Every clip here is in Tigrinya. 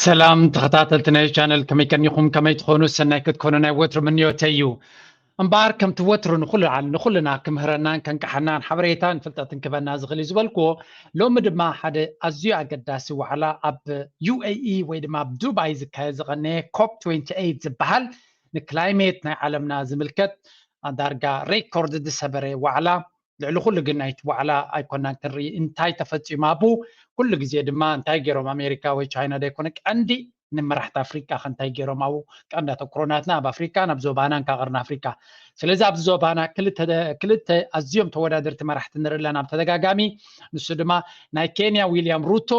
ሰላም ተኸታተልቲ ናይ ቻነል፣ ከመይ ቀኒኹም? ከመይ ትኾኑ? ሰናይ ክትኮኑ ናይ ወትሩ ምንዮተይ እዩ። እምበኣር ከምቲ ወትሩ ንኹሉ ዓል-፣ ንኹልና ክምህረናን ከንቅሓናን ሓበሬታን ፍልጠትን ክበና ዝኽእል እዩ ዝበልክዎ፣ ሎሚ ድማ ሓደ ኣዝዩ ኣገዳሲ ዋዕላ ኣብ ዩ ኤ ኢ ወይ ድማ ኣብ ዱባይ ዝካየድ ዝቐነየ ኮፕ ትዌንቲ ኤይት ዝበሃል ንክላይሜት ናይ ዓለምና ዝምልከት ዳርጋ ሬኮርድ ዝሰበረ ዋዕላ፣ ልዕሊ ኩሉ ግን ናይቲ ዋዕላ ኣይኮናን ክንርኢ እንታይ ተፈጺሙ ኣብኡ። ኩሉ ግዜ ድማ እንታይ ገይሮም ኣሜሪካ ወይ ቻይና ደይኮነ ቀንዲ ንመራሕቲ ኣፍሪቃ ከ እንታይ ገይሮም ኣብኡ? ቀንዲ ኣተኩሮ ናትና ኣብ ኣፍሪቃ፣ ናብ ዞባና፣ እንካ ቀርኒ ኣፍሪቃ። ስለዚ ኣብዚ ዞባና ክልተ፣ ክልተ ኣዝዮም ተወዳደርቲ መራሕቲ ንርኢ ኣለና ብተደጋጋሚ። ንሱ ድማ ናይ ኬንያ ዊልያም ሩቶ፣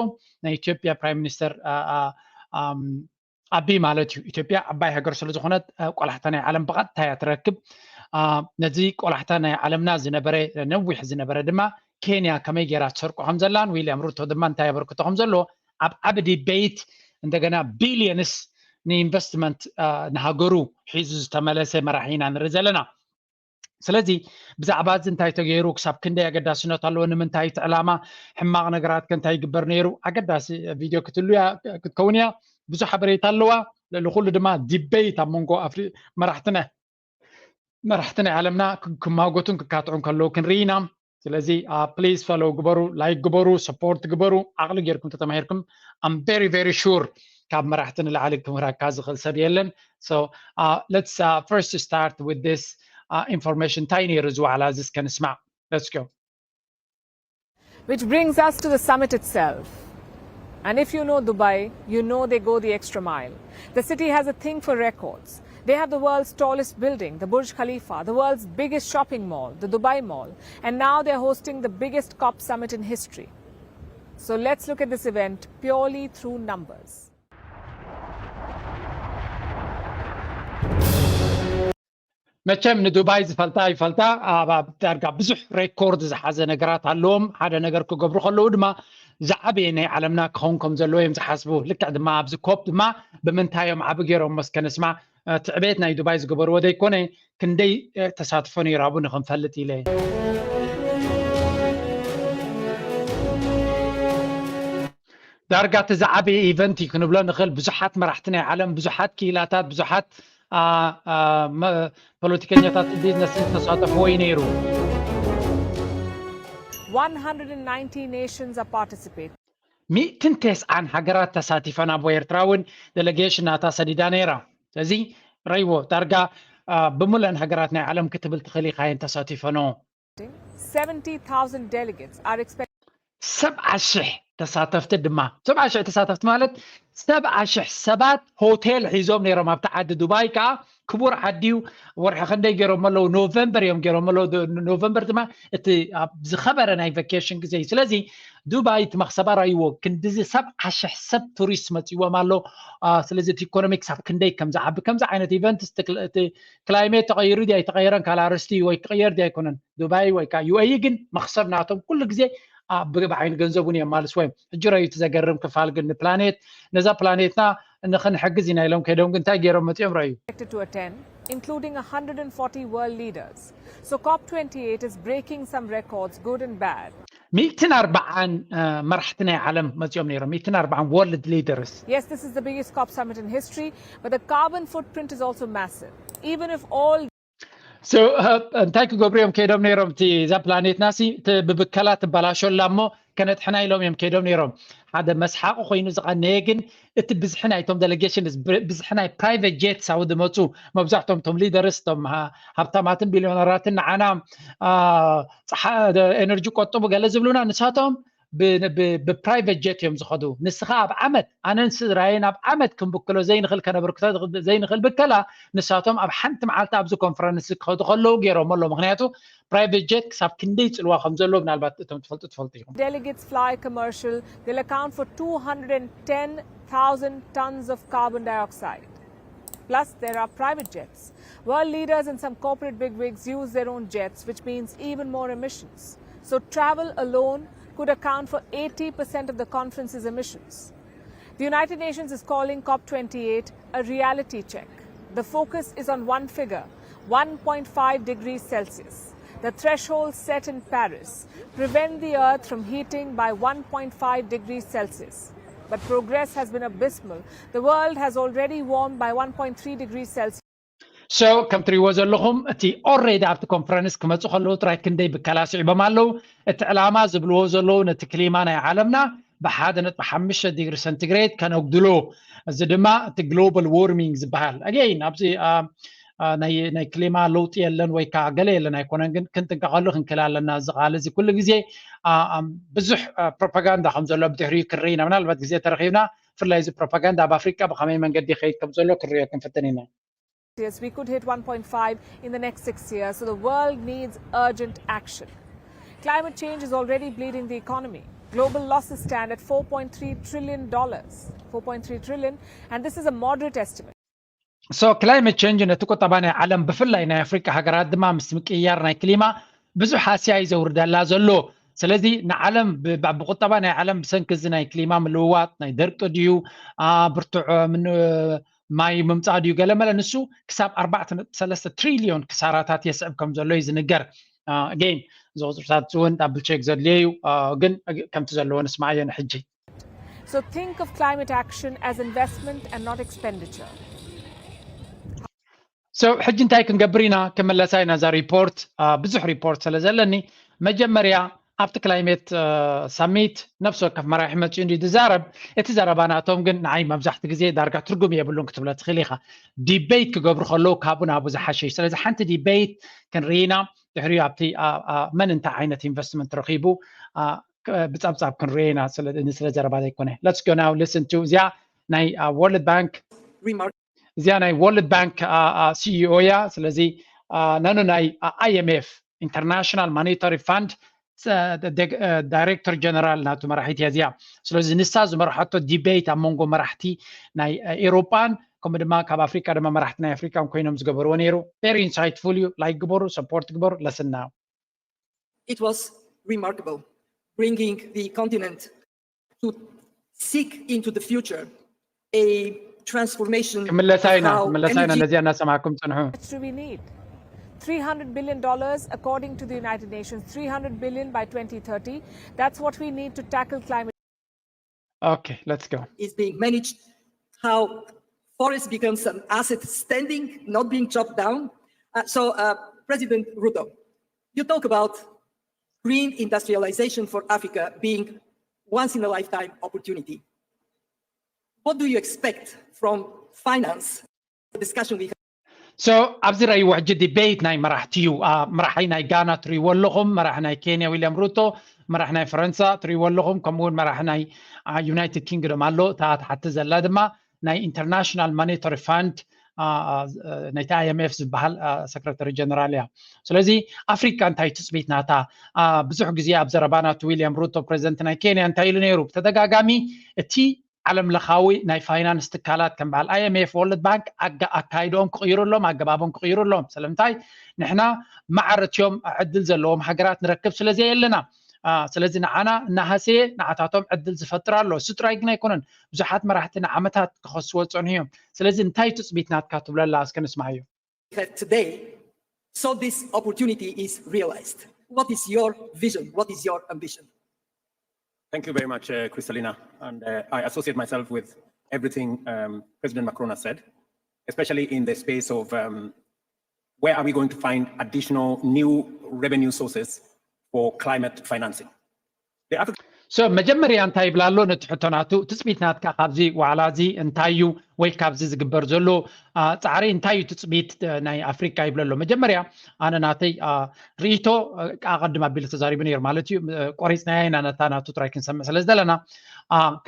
ናይ ኢትዮጵያ ፕራይም ሚኒስተር፣ አ፣ አ፣ ኣም፣ ኣቢ ማለት እዩ። ኢትዮጵያ ዓባይ ሃገር ስለ ዝኾነት፣ አ፣ ቆላሕታ ናይ ዓለም ብቐጥታ እያ ትረክብ። አ፣ ነዚ ቆላሕታ ናይ ዓለምና ዝነበረ፣ ነዊሕ ዝነበረ ድማ ኬንያ ከመይ ገይራ ትሰርቆ ከም ዘላን ዊልያም ሩቶ ድማ እንታይ ኣበርክቶ ከም ዘለዎ ኣብ ዓቢ ዲቤት፣ እንደገና ቢልዮንስ ንኢንቨስትመንት፣ አ፣ ንሃገሩ ሒዙ ዝተመለሰ መራሒ ኢና ንርኢ ዘለና። ስለዚ ብዛዕባ እዚ እንታይ ተገይሩ፣ ክሳብ ክንደይ ኣገዳስነት ኣለዎ፣ ንምንታይ እቲ ዕላማ፣ ሕማቕ ነገራት ከ እንታይ ይግበር ነይሩ፣ ኣገዳሲ ቪድዮ ክትህሉ እያ፣ ክትከውን እያ። ብዙሕ ሓበሬታ ኣለዋ። ልዕሊ ኩሉ ድማ ዲቤት ኣብ መንጎ ኣፍሪ-፣ መራሕትና፣ መራሕቲ ናይ ዓለምና ክ-፣ ክማጎቱን ክካትዑን ከለዉ ክንርኢ ኢና። ስለዚ፣ አ፣ ፕሊዝ ፎሎው ግበሩ፣ ላይክ ግበሩ፣ ሰፖርት ግበሩ። ዓቕሊ ጌርኩም ተተማሂርኩም፣ I'm very, very sure ካብ መራሕቲ ንላዕሊ ክምህረካ ዝኽእል ሰብ የለን። So, uh, let's, uh, first start with this, uh, information። እንታይ ነይሩ እዚ ዋዕላ እዚ እስከ ንስማዕ። Let's go። Which brings us to the summit itself. And if you know Dubai, you know they go the extra mile. The city has a thing for records. They have the world's tallest building, the Burj Khalifa, the world's biggest shopping mall, the Dubai Mall, and now they're hosting the biggest COP summit in history. So let's look at this event purely through numbers. መቸም ንዱባይ ዝፈልጣ ይፈልጣ፣ ኣብ፣ ኣብ ዳርጋ ብዙሕ ሬኮርድ ዝሓዘ ነገራት ኣለዎም። ሓደ ነገር ክገብሩ ከለዉ ድማ ዝዓበየ ናይ ዓለምና ክኸውን ከም ዘለዎ እዮም ዝሓስቡ። ልክዕ ድማ ኣብዚ ኮፕ ድማ ብምንታይ እዮም ዓቢ ገይሮም እስከ ንስማዕ። እ፣ ትዕቤት ናይ ዱባይ ዝገበርዎ ዘይኮነ፣ ክንደይ፣ እ፣ ተሳትፎ ነይሩ ኣብኡ ንኽንፈልጥ ኢለ። ዳርጋ እቲ ዝዓበየ ኢቨንት እዩ ክንብሎ ንኽእል። ብዙሓት መራሕቲ ናይ ዓለም፣ ብዙሓት ክኢላታት፣ ብዙሓት፣ አ፣ አ፣ መ-፣ ፖለቲከኛታት፣ ቢዝነስ ዝተሳተፍዎ እዩ ነይሩ። One hundred and ninety nations are participating. ሚእትን ተስዓን ሃገራት ተሳቲፈን፣ ኣብ ኤርትራ እውን ዴሌጌሽን ናታ ሰዲዳ ነይራ። ስለዚ ረይዎ ዳርጋ፣ አ፣ ብምለን ሃገራት ናይ ዓለም ክትብል ትኽእል ኢኻ እየን ተሳቲፈኖ። Seventy thousand delegates are expected. ሰብዓ ሽሕ ተሳተፍቲ ድማ፣ ሰብዓ ሽሕ ተሳተፍቲ ማለት ሰብዓ ሽሕ ሰባት ሆቴል ሒዞም ነይሮም ኣብቲ ዓዲ ዱባይ። ከዓ ክቡር ዓዲ እዩ። ወርሒ ክንደይ ገይሮም ኣለዉ? ኖቨምበር እዮም ገይሮም ኣለዉ። ዶ-፣ ኖቨምበር ድማ እቲ ኣብ ዝኸበረ ናይ ቫኬሽን ግዜ እዩ። ስለዚ ዱባይ እቲ መኽሰባ ራይዎ ክንድዚ ሰብዓ ሽሕ ሰብ ቱሪስት መፂዎም ኣሎ። አ፣ ስለዚ እቲ ኢኮኖሚ ክሳብ ክንደይ ከም ዝዓቢ፣ ከምዚ ዓይነት ኢቨንት እቲ ክል-፣ እቲ ክላይሜት ተቐይሩ ድያ ኣይተቐየረን ካልእ ኣርእስቲ እዩ፣ ወይ ክቕየር ድያ ኣይኮነን። ዱባይ ወይ ከዓ ዩ ኤ ኢ ግን መኽሰብ ናቶም ኩሉ ግዜ ኣብ፣ ብዓይኒ ገንዘብ እውን የማልስዎ እዮም። ሕጂ ረዩ እቲ ዘገርም ክፋል ግን ንፕላኔት፣ ነዛ ፕላኔትና ንኽንሕግዝ ኢና ኢሎም ከይዶም ግን እንታይ ገይሮም መፂኦም ረዩ። Expected to attend, including one hundred and forty world leaders. So COP twenty-eight is breaking some records, good and bad. ሚእትን ኣርብዓን፣ እ፣ መራሕቲ ናይ ዓለም መፂኦም ነይሮም። ሚእትን ኣርብዓን ወርልድ ሊደርስ። Yes, this is the biggest COP summit in history, but the carbon footprint is also massive. Even if all So, እ፣ እንታይ ክገብሩ እዮም ከይዶም ነይሮም? እቲ፣ እዛ ፕላኔትና ሲ ት-፣ ብብከላ ትበላሾ ኣላ እሞ ከነጥሕና ኢሎም እዮም ከይዶም ነይሮም። ሓደ መስሓቂ ኮይኑ ዝቐነየ ግን እቲ ብዝሒ ናይቶም ዴሌጌሽን፣ ብ-፣ ብዝሒ ናይ ፕራይቬት ጀትስ ኣብኡ ዝመፁ፣ መብዛሕቶም እቶም ሊደርስ፣ እቶም ሃ-፣ ሃብታማትን ቢልዮነራትን ንዓና፣ አ፣ ጸሓ-፣ ኤነርጂ ቆጥቡ ገለ ዝብሉና፣ ንሳቶም ብ-፣ ብ-፣ ብፕራይቬት ጀት እዮም ዝኸዱ። ንስኻ ኣብ ዓመት፣ ኣነን ስድራየን ኣብ ዓመት ክንብክሎ ዘይንኽእል፣ ከነበርክቶ ዘይንኽእል ብከላ፣ ንሳቶም ኣብ ሓንቲ መዓልቲ ኣብዚ ኮንፈረንስ ክኸዱ ከለዉ ገይሮም ኣሎ። ምኽንያቱ ፕራይቬት ጀት ክሳብ ክንደይ ጽልዋ ከም ዘለዎ ምናልባት እቶም ትፈልጡ ትፈልጡ ኢኹም። Delegates fly commercial, they'll account for two hundred and ten thousand tons of carbon dioxide. Plus, there are private jets. World leaders and some corporate bigwigs use their own jets, which means even more emissions. So, travel alone could account for eighty percent of the conference's emissions. The United Nations is calling COP twenty-eight a reality check. The focus is on one figure, one point five degrees Celsius. The threshold set in Paris prevent the Earth from heating by one point five degrees Celsius. But progress has been abysmal. The world has already warmed by one point three degrees Celsius. So ከም ትሪእዎ ዘለኹም እቲ already ኣብቲ ኮንፈረንስ ክመፁ ከለዉ ጥራይ ክንደይ ብከላ ስዒቦም ኣለዉ። እቲ ዕላማ ዝብልዎ ዘለዉ ነቲ ክሊማ ናይ ዓለምና ብሓደ ነጥቢ ሓሙሽተ ዲግሪ ሰንቲግሬድ ከነጉድሎ፣ እዚ ድማ እቲ ግሎባል ዎርሚንግ ዝበሃል። Again ኣብዚ ናይ ክሊማ ለውጢ የለን ወይ ከዓ ገለ የለን ኣይኮነን፣ ግን ክንጥንቀቐሉ ክንክእል ኣለና። እዚ ቃል እዚ ኩሉ ግዜ ብዙሕ ፕሮፓጋንዳ ከም ዘሎ ብድሕሪኡ ክንርኢ ኢና። ምናልባት ግዜ ተረኺብና ብፍላይ እዚ ፕሮፓጋንዳ ኣብ ኣፍሪቃ ብኸመይ መንገዲ ይኸይድ ከም ዘሎ ክንሪኦ ክንፍትን ኢና። Yes, we could hit one point five in the next six years. So the world needs urgent action. Climate change is already bleeding the economy. Global losses stand at four point three trillion dollars. Four point three trillion, and this is a moderate estimate. So climate change ነቲ ቁጠባ ናይ ዓለም ብፍላይ ናይ ኣፍሪቃ ሃገራት ድማ ምስ ምቅይያር ናይ ክሊማ ብዙሕ ሃስያ እዩ ዘውርደላ ዘሎ። ስለዚ ንዓለም ብቁጠባ ናይ ዓለም ብሰንኪ እዚ ናይ ክሊማ ምልውዋጥ ናይ ደርቂ ድዩ ብርቱዕ ማይ ምምፃእ ድዩ ገለመለ ንሱ ክሳብ ኣርባዕተ ነጥቢ ሰለስተ ትሪልዮን ክሳራታት የስዕብ ከም ዘሎ እዩ ዝንገር። Again እዚ ቁፅርታት እውን ዳብል ቼክ ዘድልዮ እዩ፣ ግን ከምቲ ዘለዎ ንስማዓዮ ንሕጂ። So think of climate action as investment and not expenditure. So ሕጂ እንታይ ክንገብር ኢና? ክምለሳ ኢና እዛ ሪፖርት፣ ብዙሕ ሪፖርት ስለ ዘለኒ መጀመርያ ኣብቲ ክላይሜት ሳሚት ነፍሲ ወከፍ መራሒ መፂኡ እንዲ ዝዛረብ። እቲ ዘረባ ናቶም ግን ንዓይ መብዛሕቲ ግዜ ዳርጋ ትርጉም የብሉን ክትብሎ ትኽእል ኢኻ። ዲቤት ክገብሩ ከለዉ ካብኡ ናብኡ ዝሓሸ እዩ። ስለዚ ሓንቲ ዲቤት ክንርኢ ኢና፣ ድሕሪኡ ኣብቲ መን እንታይ ዓይነት ኢንቨስትመንት ረኺቡ ብፀብፃብ ክንርኢ ኢና። ስለ ዘረባ ዘይኮነ let's go now listen to እዚኣ ናይ ወርልድ ባንክ እዚኣ ናይ ወርልድ ባንክ ሲኢኦ እያ። ስለዚ ናኑ ናይ ኣይኤምኤፍ ኢንተርናሽናል ማኒታሪ ፋንድ ዳይሬክተር ጀነራል ናቱ መራሒት እያ እዚኣ። ስለዚ ንሳ ዝመርሓቶ ዲቤት ኣብ መንጎ መራሕቲ ናይ ኤሮጳን ከምኡ ድማ ካብ ኣፍሪካ ድማ መራሕቲ ናይ ኣፍሪካን ኮይኖም ዝገበርዎ ነይሩ። Very insightful እዩ። ላይክ ግበሩ፣ ሰፖርት ግበሩ። Listen now. It was remarkable, bringing the continent to seek into the future a transformation. ክምለሳ ኢና ክምለሳ ኢና ነዚኣ እናሰማዕኩም ፅንሑ። Much do we need? Three hundred billion dollars according to the United Nations, three hundred billion by twenty thirty. That's what we need to tackle climate. Okay, let's go. Is being managed, how forest becomes an asset standing, not being chopped down. Uh, so, uh, President Ruto, you talk about green industrialization for Africa being once in a lifetime opportunity. What do you expect from finance? The discussion we So ኣብዚ ረእይዎ ሕጂ ዲቤት ናይ መራሕቲ እዩ። መራሒ ናይ ጋና ትሪእዎ ኣለኹም፣ መራሒ ናይ ኬንያ ዊልያም ሩቶ፣ መራሒ ናይ ፈረንሳ ትሪእዎ ኣለኹም፣ ከምኡ እውን መራሒ ናይ ዩናይትድ ኪንግዶም ኣሎ። እታ ትሓቲ ዘላ ድማ ናይ ኢንተርናሽናል ማኒታሪ ፋንድ ናይቲ ኣይኤምኤፍ ዝበሃል ሰክረታሪ ጀነራል እያ። ስለዚ ኣፍሪካ እንታይ ትፅቢት ናታ? ብዙሕ ግዜ ኣብ ዘረባ ናቱ ዊልያም ሩቶ ፕሬዚደንት ናይ ኬንያ እንታይ ኢሉ ነይሩ? ብተደጋጋሚ እቲ ዓለም ለኻዊ ናይ ፋይናንስ ትካላት ከም በዓል ኣይኤምኤፍ፣ ወርልድ ባንክ ኣካይድኦም ክቕይሩ ኣሎም፣ ኣገባቦም ክቕይሩ ኣሎም። ስለምንታይ ንሕና ማዕረትዮም ዕድል ዘለዎም ሃገራት ንረክብ ስለ ዘየለና። ስለዚ ንዓና እናሃሰየ ንዓታቶም ዕድል ዝፈጥር ኣሎ። እሱ ጥራይ ግን ኣይኮነን፣ ብዙሓት መራሕቲ ንዓመታት ክኸስዎ ዝፀንሑ እዮም። ስለዚ እንታይ ትፅቢት ናትካ ትብለላ እስከ ንስማዓዮ። Today, so this opportunity is realized. What is your vision? What is your ambition? Thank you very much, uh, Kristalina. And uh, I associate myself with everything um, President Macron has said, especially in the space of um, where are we going to find additional new revenue sources for climate financing? So መጀመርያ እንታይ ይብላ ኣሎ ነቲ ሕቶ ናቱ ትፅቢት ናትካ ካብዚ ዋዕላ እዚ እንታይ እዩ ወይ ካብዚ ዝግበር ዘሎ ፃዕሪ እንታይ እዩ ትፅቢት ናይ ኣፍሪካ ይብለ ኣሎ። መጀመርያ ኣነ ናተይ ርእይቶ ኣቐድም ኣቢሉ ተዛሪቡ ነይሩ ማለት እዩ። ቆሪፅናያ ኢና ነታ ናቱ ጥራይ ክንሰምዕ ስለ ዝደለና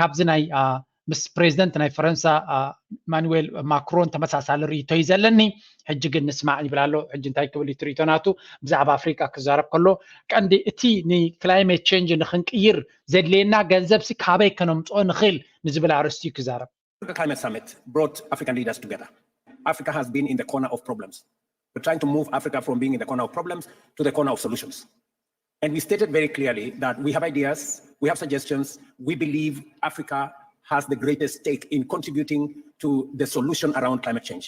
ካብዚ ናይ ምስ ፕሬዚደንት ናይ ፈረንሳ ኢማኑዌል ማክሮን ተመሳሳሊ ርእይቶ እዩ ዘለኒ። ሕጂ ግን ንስማዕ ይብል ኣሎ። ሕጂ እንታይ ክብል እዩ ትርእይቶ ናቱ ብዛዕባ ኣፍሪቃ ክዛረብ ከሎ ቀንዲ እቲ ንክላይሜት ቼንጅ ንክንቅይር ዘድልየና ገንዘብ ሲ ካበይ ከነምፅኦ ንኽእል ንዝብል ኣርእስቲ እዩ ክዛረብ። Africa Climate Summit brought African leaders together. Africa has been in the corner of problems. We're trying to move Africa from being in the corner of problems to the corner of solutions. And we stated very clearly that we have ideas, we have suggestions, we believe Africa has the greatest stake in contributing to the solution around climate change.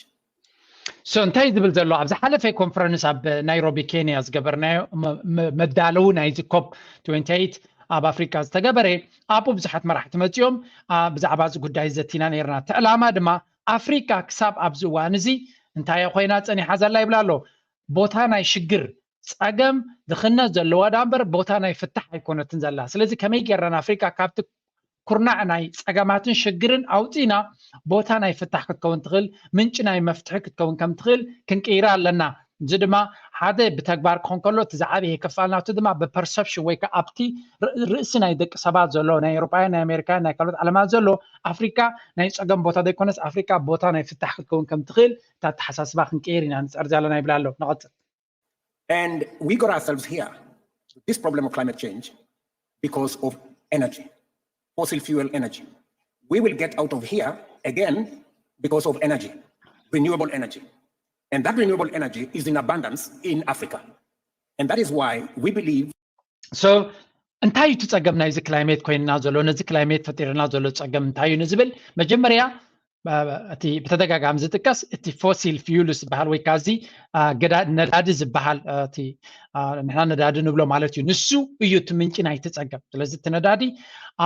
So እንታይ ዝብል ዘሎ ኣብ ዝሓለፈ ኮንፈረንስ ኣብ ናይሮቢ ኬንያ ዝገበርናዮ መዳለዊ ናይዚ ኮፕ ትዌንቲ ኤይት ኣብ ኣፍሪካ ዝተገበረ፣ ኣብኡ ብዙሓት መራሕቲ መፂኦም ብዛዕባ እዚ ጉዳይ ዘቲና ነርና። እቲ ዕላማ ድማ ኣፍሪካ ክሳብ ኣብዚ እዋን እዚ እንታይ ኮይና ፀኒሓ ዘላ ይብላ ኣሎ። ቦታ ናይ ሽግር፣ ፀገም፣ ድኽነት ዘለዋ ዳ እምበር ቦታ ናይ ፍታሕ ኣይኮነትን ዘላ። ስለዚ ከመይ ጌርና ንኣፍሪካ ካብቲ ኩርናዕ ናይ ፀገማትን ሽግርን ኣውፂና ቦታ ናይ ፍታሕ ክትከውን ትኽእል፣ ምንጪ ናይ መፍትሒ ክትከውን ከም ትኽእል ክንቅይራ ኣለና። እዚ ድማ ሓደ ብተግባር ክኾን ከሎ እቲ ዝዓበየ ክፋል ናቱ ድማ ብፐርሰፕሽን ወይ ከዓ ኣብቲ ርእሲ ናይ ደቂ ሰባት ዘሎ ናይ ኤውሮጳውያን ናይ ኣሜሪካውያን ናይ ካልኦት ዓለማት ዘሎ ኣፍሪካ ናይ ፀገም ቦታ ዘይኮነስ ኣፍሪካ ቦታ ናይ ፍታሕ ክትከውን ከም ትኽእል እታ ኣተሓሳስባ ክንቀይር ኢና ንፀር ዘለና ይብላ ኣሎ። ንቐፅል። And we got ourselves here, this problem of climate change, because of energy, fossil fuel energy. We will get out of here again because of energy, renewable energy. And that renewable energy is in abundance in Africa. And that is why we believe So እንታይ እዩ እቲ ፀገም ናይዚ ክላይሜት ኮይንና ዘሎ፣ ነዚ ክላይሜት ፈጢርና ዘሎ ፀገም እንታይ እዩ ንዝብል መጀመርያ እቲ ብተደጋጋሚ ዝጥቀስ እቲ ፎሲል ፊውልስ ዝበሃል ወይ ከዓ እዚ ነዳዲ ዝበሃል፣ ንሕና ነዳዲ ንብሎ ማለት እዩ። ንሱ እዩ እቲ ምንጪ ናይቲ ፀገም። ስለዚ እቲ ነዳዲ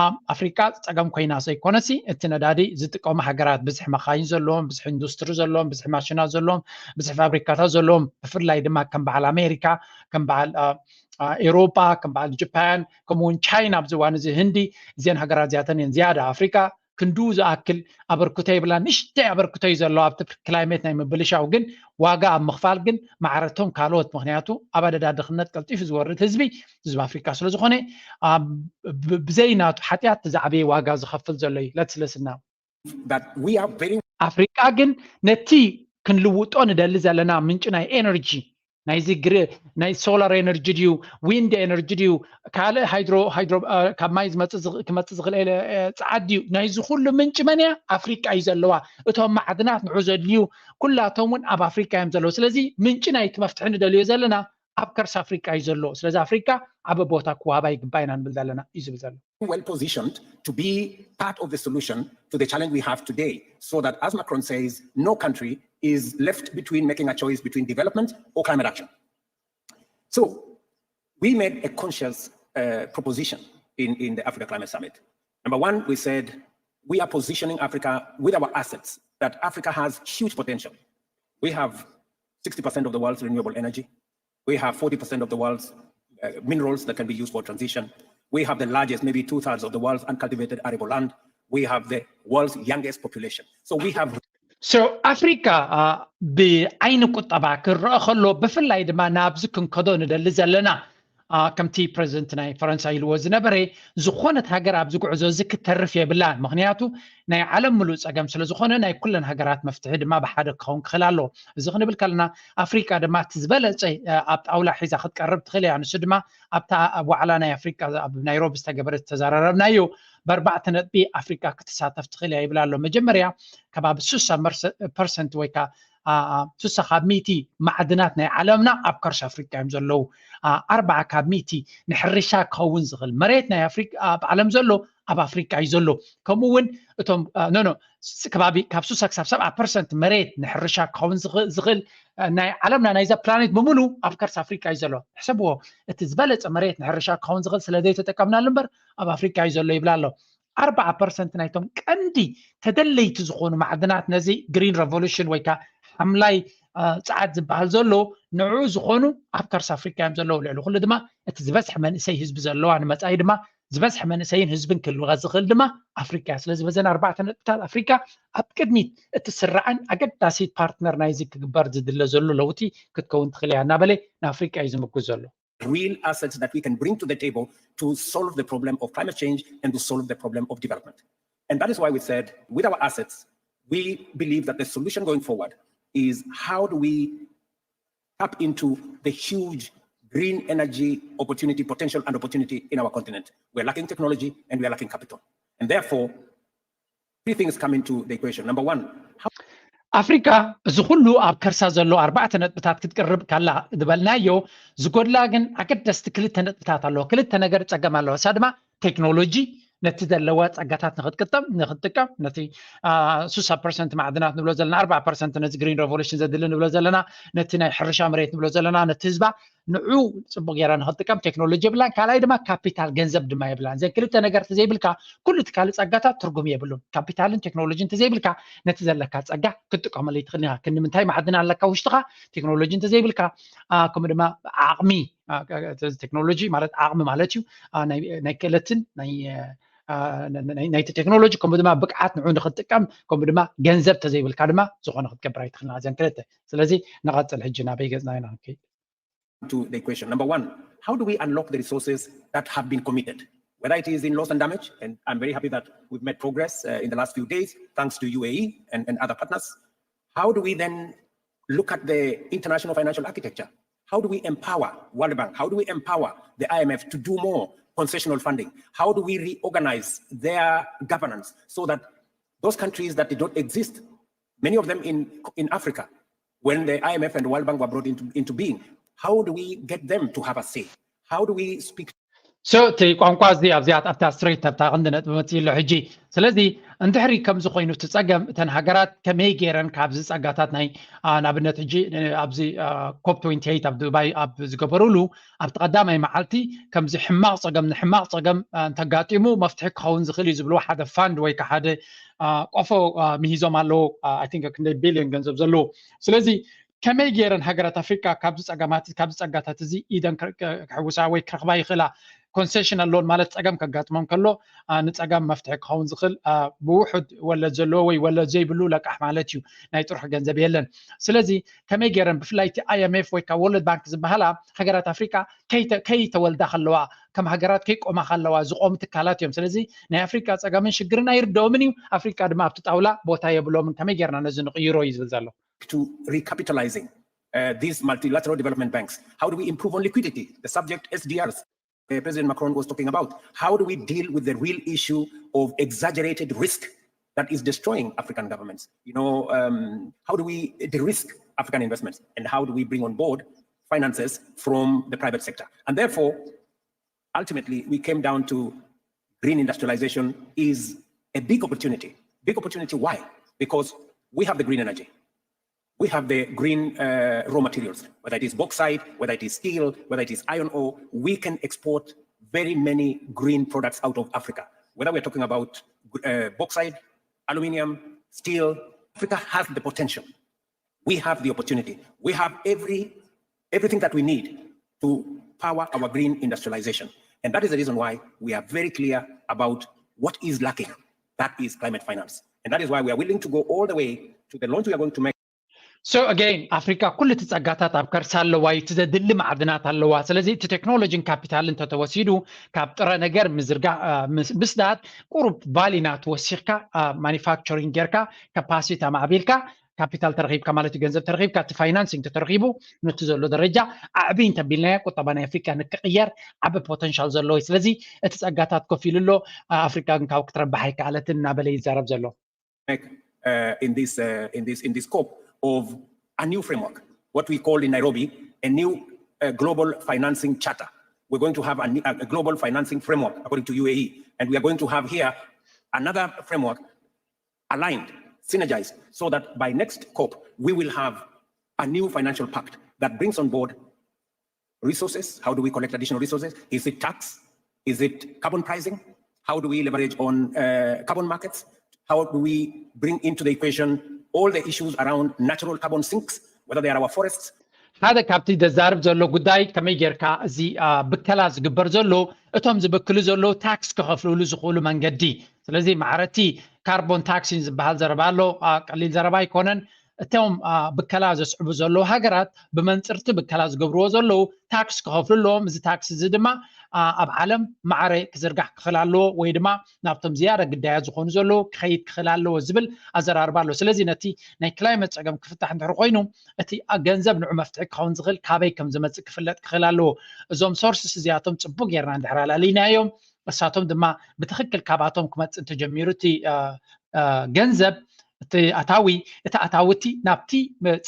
ኣብ ኣፍሪካ ፀገም ኮይና ዘይኮነሲ እቲ ነዳዲ ዝጥቀሙ ሃገራት ብዝሒ መካይን ዘለዎም፣ ብዝሒ ኢንዱስትሪ ዘለዎም፣ ብዝሒ ማሽናት ዘለዎም፣ ብዝሒ ፋብሪካታት ዘለዎም፣ ብፍላይ ድማ ከም በዓል ኣሜሪካ፣ ከም በዓል ኤውሮጳ፣ ከም በዓል ጃፓን፣ ከምኡውን ቻይና ኣብዚ እዋን እዚ ህንዲ፣ እዚአን ሃገራት እዚኣተን እየን ዝያዳ። ኣፍሪካ ክንድኡ ዝኣክል ኣበርክቶ የብላን። ንእሽተይ ኣበርክቶ እዩ ዘለዎ ኣብቲ ክላይሜት ናይ ምብልሻው፣ ግን ዋጋ ኣብ ምኽፋል ግን ማዕረቶም ካልኦት። ምክንያቱ ኣብ ኣደዳ ድኽነት ቀልጢፉ ዝወርድ ህዝቢ ህዝቢ ኣፍሪካ ስለዝኾነ ብዘይ ናቱ ሓጢኣት ዝዓበየ ዋጋ ዝኸፍል ዘሎ እዩ። ለትስለስና that we are very ኣፍሪቃ ግን ነቲ ክንልውጦ ንደሊ ዘለና ምንጪ ናይ ኤነርጂ ናይዚ ግሪ ናይ ሶላር ኤነርጂ ድዩ ዊንድ ኤነርጂ ድዩ ካልእ ሃይድሮ ሃይድሮ ካብ ማይ ዝመፅእ ዝኽ- ክመፅእ ዝኽእል ኤለ- እ፣ ፀዓት ድዩ ናይዚ ኩሉ ምንጪ መን እያ ኣፍሪቃ እዩ ዘለዋ እቶም ማዕድናት ንዑ ዘድልዩ ኩላቶም እውን ኣብ ኣፍሪቃ እዮም ዘለዉ ስለዚ ምንጪ ናይቲ መፍትሒ ንደልዮ ዘለና ኣብ ከርሲ ኣፍሪቃ እዩ ዘሎ ስለዚ ኣፍሪቃ ዓበ ቦታ ክዋባ ይግባ ኢና ንብል ዘለና እዩ ዝብል ዘሎ well positioned to be part of the solution to the challenge we have today, so that, as Macron says, no country is left between making a choice between development or climate action. So we made a conscious uh, proposition in, in the Africa Climate Summit. Number one, we said we are positioning Africa with our assets, that Africa has huge potential. We have sixty percent of the world's renewable energy. We have forty percent of the world's uh, minerals that can be used for transition. We have the largest, maybe two thirds of the world's uncultivated arable land. We have the world's youngest population. So we have so ኣፍሪካ ብዓይኒ ቁጠባ ክረአ ከሎ ብፍላይ ድማ ናብዚ ክንከዶ ንደሊ ዘለና ከምቲ ፕረዚደንት ናይ ፈረንሳ ኢልዎ ዝነበረ ዝኾነት ሃገር ኣብዚ ጉዕዞ እዚ ክተርፍ የብላን ምክንያቱ ናይ ዓለም ምሉእ ፀገም ስለዝኾነ ናይ ኩለን ሃገራት መፍትሒ ድማ ብሓደ ክኸውን ክኽእል ኣለዎ እዚ ክንብል ከለና ኣፍሪቃ ድማ እቲ ዝበለፀ ኣብ ጣውላ ሒዛ ክትቀርብ ትኽእል እያ ንሱ ድማ ኣብታ ኣብ ዋዕላ ናይ ኣፍሪቃ ኣብ ናይሮቢ ዝተገበረ ዝተዘራረብናዮ ብኣርባዕተ ነጥቢ ኣፍሪቃ ክትሳተፍ ትኽእል እያ ይብል ኣሎ መጀመርያ ከባቢ ሱሳ ፐርሰንት ወይ ከዓ ሱሳ ካብ ሚእቲ ማዕድናት ናይ ዓለምና ኣብ ከርሲ ኣፍሪቃ እዮም ዘለዉ ኣርባዓ ካብ ሚእቲ ንሕርሻ ክኸውን ዝኽእል መሬት ናይ ኣፍሪቃ ኣብ ዓለም ዘሎ ኣብ ኣፍሪቃ እዩ ዘሎ ከምኡ እውን እቶም ኖኖ ከባቢ ካብ ሱሳ ክሳብ ሰብዓ ፐርሰንት መሬት ንሕርሻ ክኸውን ዝኽእል ናይ ዓለምና ናይዛ ፕላኔት ብምሉ ኣብ ከርሲ ኣፍሪቃ እዩ ዘሎ ሕሰብዎ እቲ ዝበለፀ መሬት ንሕርሻ ክኸውን ዝኽእል ስለ ዘይተጠቀምናሉ እምበር ኣብ ኣፍሪቃ እዩ ዘሎ ይብላ ኣሎ ኣርባዓ ፐርሰንት ናይቶም ቀንዲ ተደለይቲ ዝኾኑ ማዕድናት ነዚ ግሪን ረቮሉሽን ወይ ከዓ ሓምላይ ፀዓት ዝበሃል ዘሎ ንዕኡ ዝኾኑ ኣብ ከርሲ ኣፍሪካ እዮም ዘለዉ ልዕሊ ኩሉ ድማ እቲ ዝበዝሐ መንእሰይ ህዝቢ ዘለዋ ንመፃኢ ድማ ዝበዝሐ መንእሰይን ህዝብን ክህልወካ ዝኽእል ድማ ኣፍሪካ እያ ስለዚ በዘን ኣርባዕተ ነጥብታት ኣፍሪካ ኣብ ቅድሚት እትስራዕን ኣገዳሲት ፓርትነር ናይዚ ክግበር ዝድለ ዘሎ ለውጢ ክትከውን ትኽእል እያ እናበለ ንኣፍሪካ እዩ ዝምጉዝ ዘሎ real assets that we can bring to the table to solve the problem of climate change and to solve the problem of development. And that is why we said, with our assets, we believe that the solution going forward is how do we tap into the huge green energy opportunity, potential and opportunity in our continent. We're lacking technology and we are lacking capital. And therefore, three things come into the equation. Number one, ኣፍሪካ እዚ ኩሉ ኣብ ከርሳ ዘሎ ኣርባዕተ ነጥብታት ክትቅርብ ካላ ዝበልናዮ ዝጎድላ ግን ኣገደስቲ ክልተ ነጥብታት ኣለዎ ክልተ ነገር ፀገም ኣለዎ እሳ ድማ ቴክኖሎጂ ነቲ ዘለዋ ፀጋታት ንክትጥቀም ንክትጥቀም ነቲ ሱሳ ፐርሰንት ማዕድናት ንብሎ ዘለና ኣርባ ፐርሰንት ነዚ ግሪን ሬቮሉሽን ዘድሊ ንብሎ ዘለና ነቲ ናይ ሕርሻ መሬት ንብሎ ዘለና ነቲ ህዝባ ንዑ ጽቡቕ ጌራ ንክትጥቀም ቴክኖሎጂ የብላን። ካልኣይ ድማ ካፒታል ገንዘብ ድማ የብላን። እዘን ክልተ ነገር ተዘይብልካ ኩሉ እቲ ካልእ ጸጋታት ትርጉም የብሉን። ካፒታልን ቴክኖሎጂን ተዘይብልካ ነቲ ዘለካ ጸጋ ክትጥቀመሉ ይትኽእል ኢኻ። ክንዲ ምንታይ ማዕድን ኣለካ ውሽጥኻ፣ ቴክኖሎጂ እንተዘይብልካ፣ አ፣ ከምኡ ድማ ዓቕሚ፣ አ፣ ቴክኖሎጂ ማለት ዓቕሚ ማለት እዩ። አ፣ ናይ፣ ናይ ክእለትን ናይ፣ አ፣ ናይ፣ ናይቲ ቴክኖሎጂ ከምኡ ድማ ብቅዓት ንዑ ንክትጥቀም ከምኡ ድማ ገንዘብ ተዘይብልካ ድማ ዝኾነ ክትገብር ኣይትኽእልን። እዘን ክልተ። ስለዚ ንቐጽል ሕጂ ናበይ ገጽና ኢና ንከይድ? To the equation. Number one, how do we unlock the resources that have been committed? Whether it is in loss and damage, and I'm very happy that we've made progress uh, in the last few days, thanks to U A E and, and other partners. How do we then look at the international financial architecture? How do we empower World Bank? How do we empower the I M F to do more concessional funding? How do we reorganize their governance so that those countries that did not exist, many of them in, in Africa, when the I M F and World Bank were brought into, into being, how do we get them to have a say? How do we speak So እቲ ቋንቋ እዚ ኣብዚኣ ኣብታ ስትሬት ኣብታ ቀንዲ ነጥቢ መፅእ ኣሎ ሕጂ። ስለዚ እንድሕሪ ከምዚ ኮይኑ እቲ ፀገም እተን ሃገራት ከመይ ገይረን ካብዚ ፀጋታት ናይ ንኣብነት ሕጂ ኣብዚ ኮፕ ትዌንቲ ኤይት ኣብ ዱባይ ኣብ ዝገበሩሉ ኣብቲ ቀዳማይ መዓልቲ ከምዚ ሕማቕ ፀገም ንሕማቕ ፀገም እንተጋጢሙ መፍትሒ ክኸውን ዝኽእል እዩ ዝብልዎ ሓደ ፋንድ ወይ ከዓ ሓደ ቆፎ ምሂዞም ኣለዉ። I think ክንደይ ቢልዮን ገንዘብ ዘለዎ። ስለዚ ከመይ ገይረን ሃገራት ኣፍሪቃ ካብዚ ፀገማት ካብዚ ፀጋታት እዚ ኢደን ክሕውሳ ወይ ክረኽባ ይኽእላ? ኮንሴሽናል ሎን ማለት ፀገም ከጋጥሞም ከሎ ንፀገም መፍትሒ ክኸውን ዝኽእል ብውሑድ ወለድ ዘለዎ ወይ ወለድ ዘይብሉ ለቃሕ ማለት እዩ። ናይ ጥርሑ ገንዘብ የለን። ስለዚ ከመይ ገይረን ብፍላይ እቲ I M F ወይ ከዓ ወርልድ ባንክ ዝበሃላ ሃገራት ኣፍሪቃ ከይተወልዳ ከለዋ ከም ሃገራት ከይቆማ ከለዋ ዝቆሙ ትካላት እዮም። ስለዚ ናይ ኣፍሪቃ ፀገምን ሽግርን ኣይርደኦምን እዩ። ኣፍሪቃ ድማ ኣብቲ ጣውላ ቦታ የብሎምን። ከመይ ገይርና ነዚ ንቕይሮ እዩ ዝብል ዘሎ። To recapitalizing uh, these multilateral development banks? How do we improve on liquidity? The subject S D Rs uh, President Macron was talking about. How do we deal with the real issue of exaggerated risk that is destroying African governments? You know, um, how do we de-risk African investments? And how do we bring on board finances from the private sector? And therefore, ultimately, we came down to green industrialization is a big opportunity. Big opportunity, why? Because we have the green energy. We have the green uh, raw materials, whether it is bauxite, whether it is steel, whether it is iron ore. We can export very many green products out of Africa. Whether we're talking about uh, bauxite, aluminium, steel, Africa has the potential. We have the opportunity. We have every everything that we need to power our green industrialization. And that is the reason why we are very clear about what is lacking. That is climate finance. And that is why we are willing to go all the way to the launch we are going to make. So again, ኣፍሪካ ኩሉ እቲ ፀጋታት ኣብ ከርሳ ኣለዋ እዩ። እቲ ዘድሊ ማዕድናት ኣለዋ። ስለዚ እቲ ቴክኖሎጂን ካፒታልን እንተተወሲዱ ካብ ጥረ ነገር ምዝርጋ ምስዳድ ቁሩብ ቫሊ ናት ወሲኽካ ማኒፋክቸሪንግ ጌርካ ካፓሲቲ ኣማዕቢልካ ካፒታል ተረኺብካ ማለት እዩ። ገንዘብ ተረኺብካ እቲ ፋይናንሲንግ ተተረኺቡ ነቲ ዘሎ ደረጃ ኣዕቢ እንተቢልናዮ ቁጠባ ናይ ኣፍሪካ ንክቕየር ዓቢ ፖተንሻል ዘለዎ እዩ። ስለዚ እቲ ፀጋታት ኮፍ ኢሉ ኣሎ። ኣፍሪካ ግን ካብ ክትረባሕ ኣይከኣለትን እናበለ ይዛረብ ዘሎ። Uh, in this uh, in this in this COP of a new framework, what we called in Nairobi a new uh, global financing charter. We're going to have a, a global financing framework according to U A E, and we are going to have here another framework aligned, synergized, so that by next COP we will have a new financial pact that brings on board resources. How do we collect additional resources? Is it tax? Is it carbon pricing? How do we leverage on uh, carbon markets? How do we bring into the equation all the issues around natural carbon sinks, whether they are our forests? ሓደ ካብቲ ዘዛርብ ዘሎ ጉዳይ ከመይ ጌርካ እዚ ብከላ ዝግበር ዘሎ እቶም ዝብክሉ ዘለዉ ታክስ ክኸፍልሉ ዝኽእሉ መንገዲ። ስለዚ ማዕረቲ ካርቦን ታክሲን ዝበሃል ዘረባ ኣሎ። ቀሊል ዘረባ ኣይኮነን። እቶም ብከላ ዘስዕቡ ዘለዉ ሃገራት ብመንፅርቲ ብከላ ዝገብርዎ ዘለዉ ታክስ ክኸፍሉ ኣለዎም። እዚ ታክስ እዚ ድማ ኣብ ዓለም ማዕረ ክዝርጋሕ ክኽእል ኣለዎ ወይ ድማ ናብቶም ዝያዳ ግዳያት ዝኾኑ ዘለዉ ክኸይድ ክኽእል ኣለዎ ዝብል ኣዘራርባ ኣሎ። ስለዚ ነቲ ናይ ክላይመት ፀገም ክፍታሕ እንድሕር ኮይኑ እቲ ገንዘብ ንዑ መፍትሒ ክኸውን ዝኽእል ካበይ ከም ዝመፅእ ክፍለጥ ክኽእል ኣለዎ። እዞም ሶርስስ እዚኣቶም ፅቡቅ ጌርና እንድሕር ኣላሊናዮም እሳቶም ድማ ብትኽክል ካብኣቶም ክመፅእ እንተጀሚሩ እቲ ገንዘብ እቲ ኣታዊ እቲ ኣታዊ እቲ ናብቲ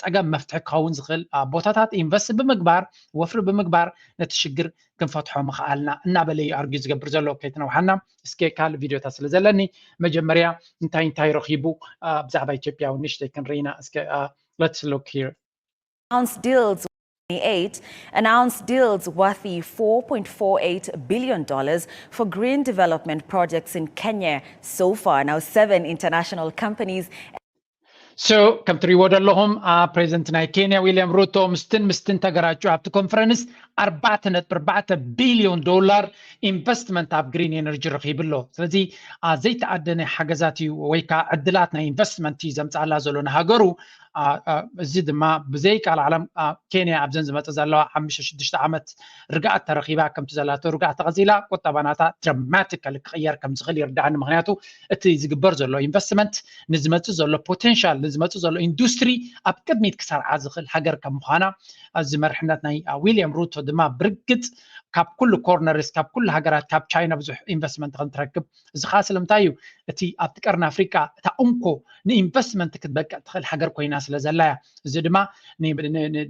ፀገም መፍትሒ ክኸውን ዝኽእል ቦታታት ኢንቨስት ብምግባር ወፍሪ ብምግባር ነቲ ሽግር ክንፈትሖ ምኽኣልና እናበለ እዩ ኣርጊ ዝገብር ዘሎ። ከይተነውሓና እስከ ካልእ ቪድዮታት ስለ ዘለኒ መጀመርያ እንታይ እንታይ ረኺቡ ብዛዕባ ኢትዮጵያ እውን ንእሽተይ ክንርኢና እስከ let's look here. Announced deals eight announced deals worth four point four eight billion dollars for green development projects in Kenya so far. Now, seven international companies. So ከም ትሪእዎ ዘለኹም ፕሬዚደንት ናይ ኬንያ ዊልያም ሩቶ ምስትን ምስትን ተገራጩ ኣብቲ ኮንፈረንስ ኣርባዕተ ነጥቢ ኣርባዕተ ቢልዮን ዶላር ኢንቨስትመንት ኣብ ግሪን ኤነርጂ ረኺቡ ኣሎ። ስለዚ ዘይተኣደነ ሓገዛት እዩ ወይ ከዓ ዕድላት ናይ ኢንቨስትመንት እዩ ዘምፅኣላ ዘሎ ንሃገሩ። እዚ ድማ ብዘይ ቃል ዓለም ኬንያ ኣብዘን ዝመፀ ዘለዋ ሓሙሽተ ሽዱሽተ ዓመት ርግኣት ተረኺባ ከምቲ ዘላቶ ርግኣት ተቐፂላ ቁጠባ ናታ ድራማቲካሊ ክቕየር ከም ዝኽእል ይርዳእኒ። ምክንያቱ እቲ ዝግበር ዘሎ ኢንቨስትመንት ንዝመፅእ ዘሎ ፖቴንሻል ንዝመፅእ ዘሎ ኢንዱስትሪ ኣብ ቅድሚት ክሰርዓ ዝኽእል ሃገር ከም ምዃና እዚ መርሕነት ናይ ዊልያም ሩቶ ድማ ብርግፅ ካብ ኩሉ ኮርነርስ ካብ ኩሉ ሃገራት ካብ ቻይና ብዙሕ ኢንቨስትመንት ከም ትረክብ። እዚ ከዓ ስለምንታይ እዩ? እቲ ኣብቲ ቀርኒ ኣፍሪቃ እታ እንኮ ንኢንቨስትመንት ክትበቅዕ ትኽእል ሃገር ኮይና ስለ ዘላ እያ። እዚ ድማ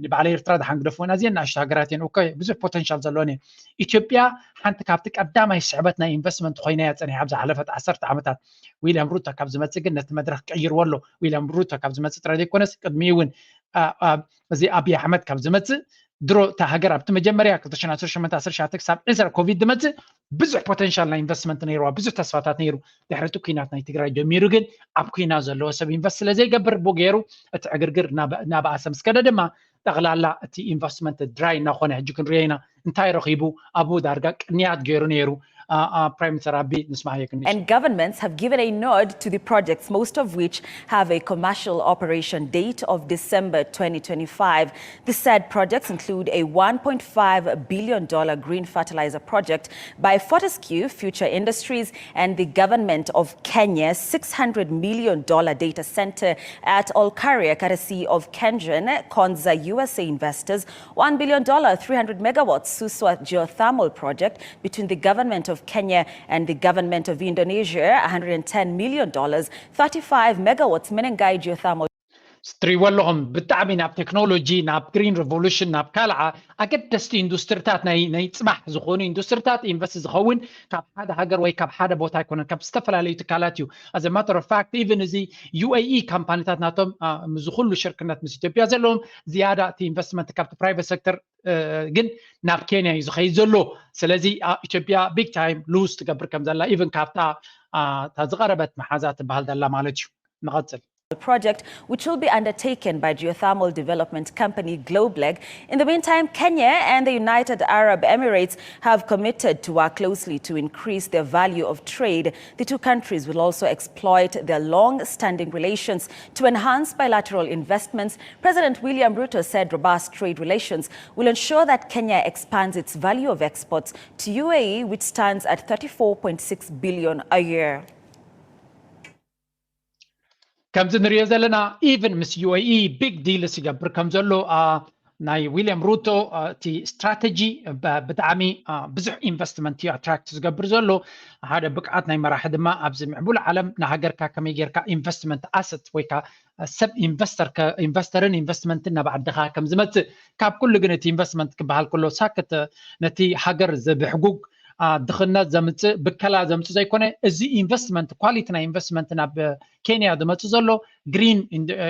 ንበዓል ኤርትራ ድሓን ግደፍወን ኣዝየን ንኣሽቱ ሃገራት እየን። ኦኬ ብዙሕ ፖተንሻል ዘለወን እየን። ኢትዮጵያ ሓንቲ ካብቲ ቀዳማይ ስዕበት ናይ ኢንቨስትመንት ኮይና እያ ፀኒሓ ኣብ ዝሓለፈት ዓሰርተ ዓመታት። ዊልያም ሩቶ ካብ ዝመፅእ ግን ነቲ መድረክ ቀይርዎ ኣሎ። ዊልያም ሩቶ ካብ ዝመፅእ ጥራይ ዘይኮነስ ቅድሚኡ እውን እዚ ኣብይ ኣሕመድ ካብ ዝመፅእ ድሮ እታ ሃገር ኣብቲ መጀመርያ ክልተ ሽሕን ዓሰርተ ሸሞንተ ዓሰርተ ትሽዓተ ክሳብ ዕስራ ኮቪድ ዝመፅእ ብዙሕ ፖተንሻል ናይ ኢንቨስትመንት ነይርዋ፣ ብዙሕ ተስፋታት ነይሩ። ድሕሪ እቲ ኩናት ናይ ትግራይ ጀሚሩ ግን ኣብ ኩናት ዘለዎ ሰብ ኢንቨስት ስለ ዘይገብር ብኡ ገይሩ እቲ ዕግርግር እናበኣሰ ምስ ከደ ድማ ጠቕላላ እቲ ኢንቨስትመንት ድራይ እናኾነ ሕጂ ክንሪኦ ኢና። እንታይ ረኺቡ? ኣብኡ ዳርጋ ቅንያት ገይሩ ነይሩ። Prime Minister ኣቢ ንስማዕ የግንሽ። And governments have given a nod to the projects, most of which have a commercial operation date of December twenty twenty-five. The said projects include a one point five billion dollar green fertilizer project by Fortescue Future Industries and the government of Kenya, six hundred million dollar data center at Olkaria, courtesy of Kengen Konza U S A investors, one billion dollar three hundred megawatts Suswa geothermal project between the government of Kenya and the government of Indonesia, one hundred and ten million dollars, thirty-five megawatts Menengai geothermal. ስትሪዎ ኣለኹም ብጣዕሚ ናብ ቴክኖሎጂ ናብ ግሪን ሬቮሉሽን ናብ ካልዓ ኣገደስቲ ኢንዱስትሪታት ናይ ናይ ፅባሕ ዝኾኑ ኢንዱስትሪታት ኢንቨስት ዝኸውን ካብ ሓደ ሃገር ወይ ካብ ሓደ ቦታ ኣይኮነን ካብ ዝተፈላለዩ ትካላት እዩ። As a matter of fact even እዚ ዩ ኤ ኢ ካምፓኒታት ናቶም እዚ ኩሉ ሽርክነት ምስ ኢትዮጵያ ዘለዎም ዝያዳ እቲ ኢንቨስትመንት ካብቲ ፕራይቨት ሴክተር ግን ናብ ኬንያ እዩ ዝኸይድ ዘሎ። ስለዚ ኢትዮጵያ ቢግ ታይም ሉዝ ትገብር ከም ዘላ ኢቨን ካብታ እታ ዝቐረበት መሓዛ ትበሃል ዘላ ማለት እዩ። ንቐፅል። Project, which will be undertaken by geothermal development company Globleg. In the meantime, Kenya and the United Arab Emirates have committed to work closely to increase their value of trade. The two countries will also exploit their long-standing relations to enhance bilateral investments. President William Ruto said robust trade relations will ensure that Kenya expands its value of exports to U A E, which stands at thirty-four point six billion a year. ከምዚ ንሪኦ ዘለና ኢቨን ምስ ዩ ኤ ኢ ቢግ ዲልስ ይገብር ከም ዘሎ ናይ ዊልያም ሩቶ እቲ ስትራተጂ ብጣዕሚ ብዙሕ ኢንቨስትመንት እዩ ኣትራክት ዝገብር ዘሎ። ሓደ ብቅዓት ናይ መራሒ ድማ ኣብዚ ምዕቡል ዓለም ንሃገርካ ከመይ ጌርካ ኢንቨስትመንት ኣሰት ወይ ከዓ ሰብ ኢንቨስተር ኢንቨስተርን ኢንቨስትመንትን ናብ ዓድኻ ከም ዝመፅእ ካብ ኩሉ ግን እቲ ኢንቨስትመንት ክበሃል ከሎ ሳክት ነቲ ሃገር ዘብሕጉግ ድኽነት ዘምፅእ ብከላ ዘምፅእ ዘይኮነ እዚ ኢንቨስትመንት ኳሊቲ ናይ ኢንቨስትመንት ናብ ኬንያ ዝመፅእ ዘሎ ግሪን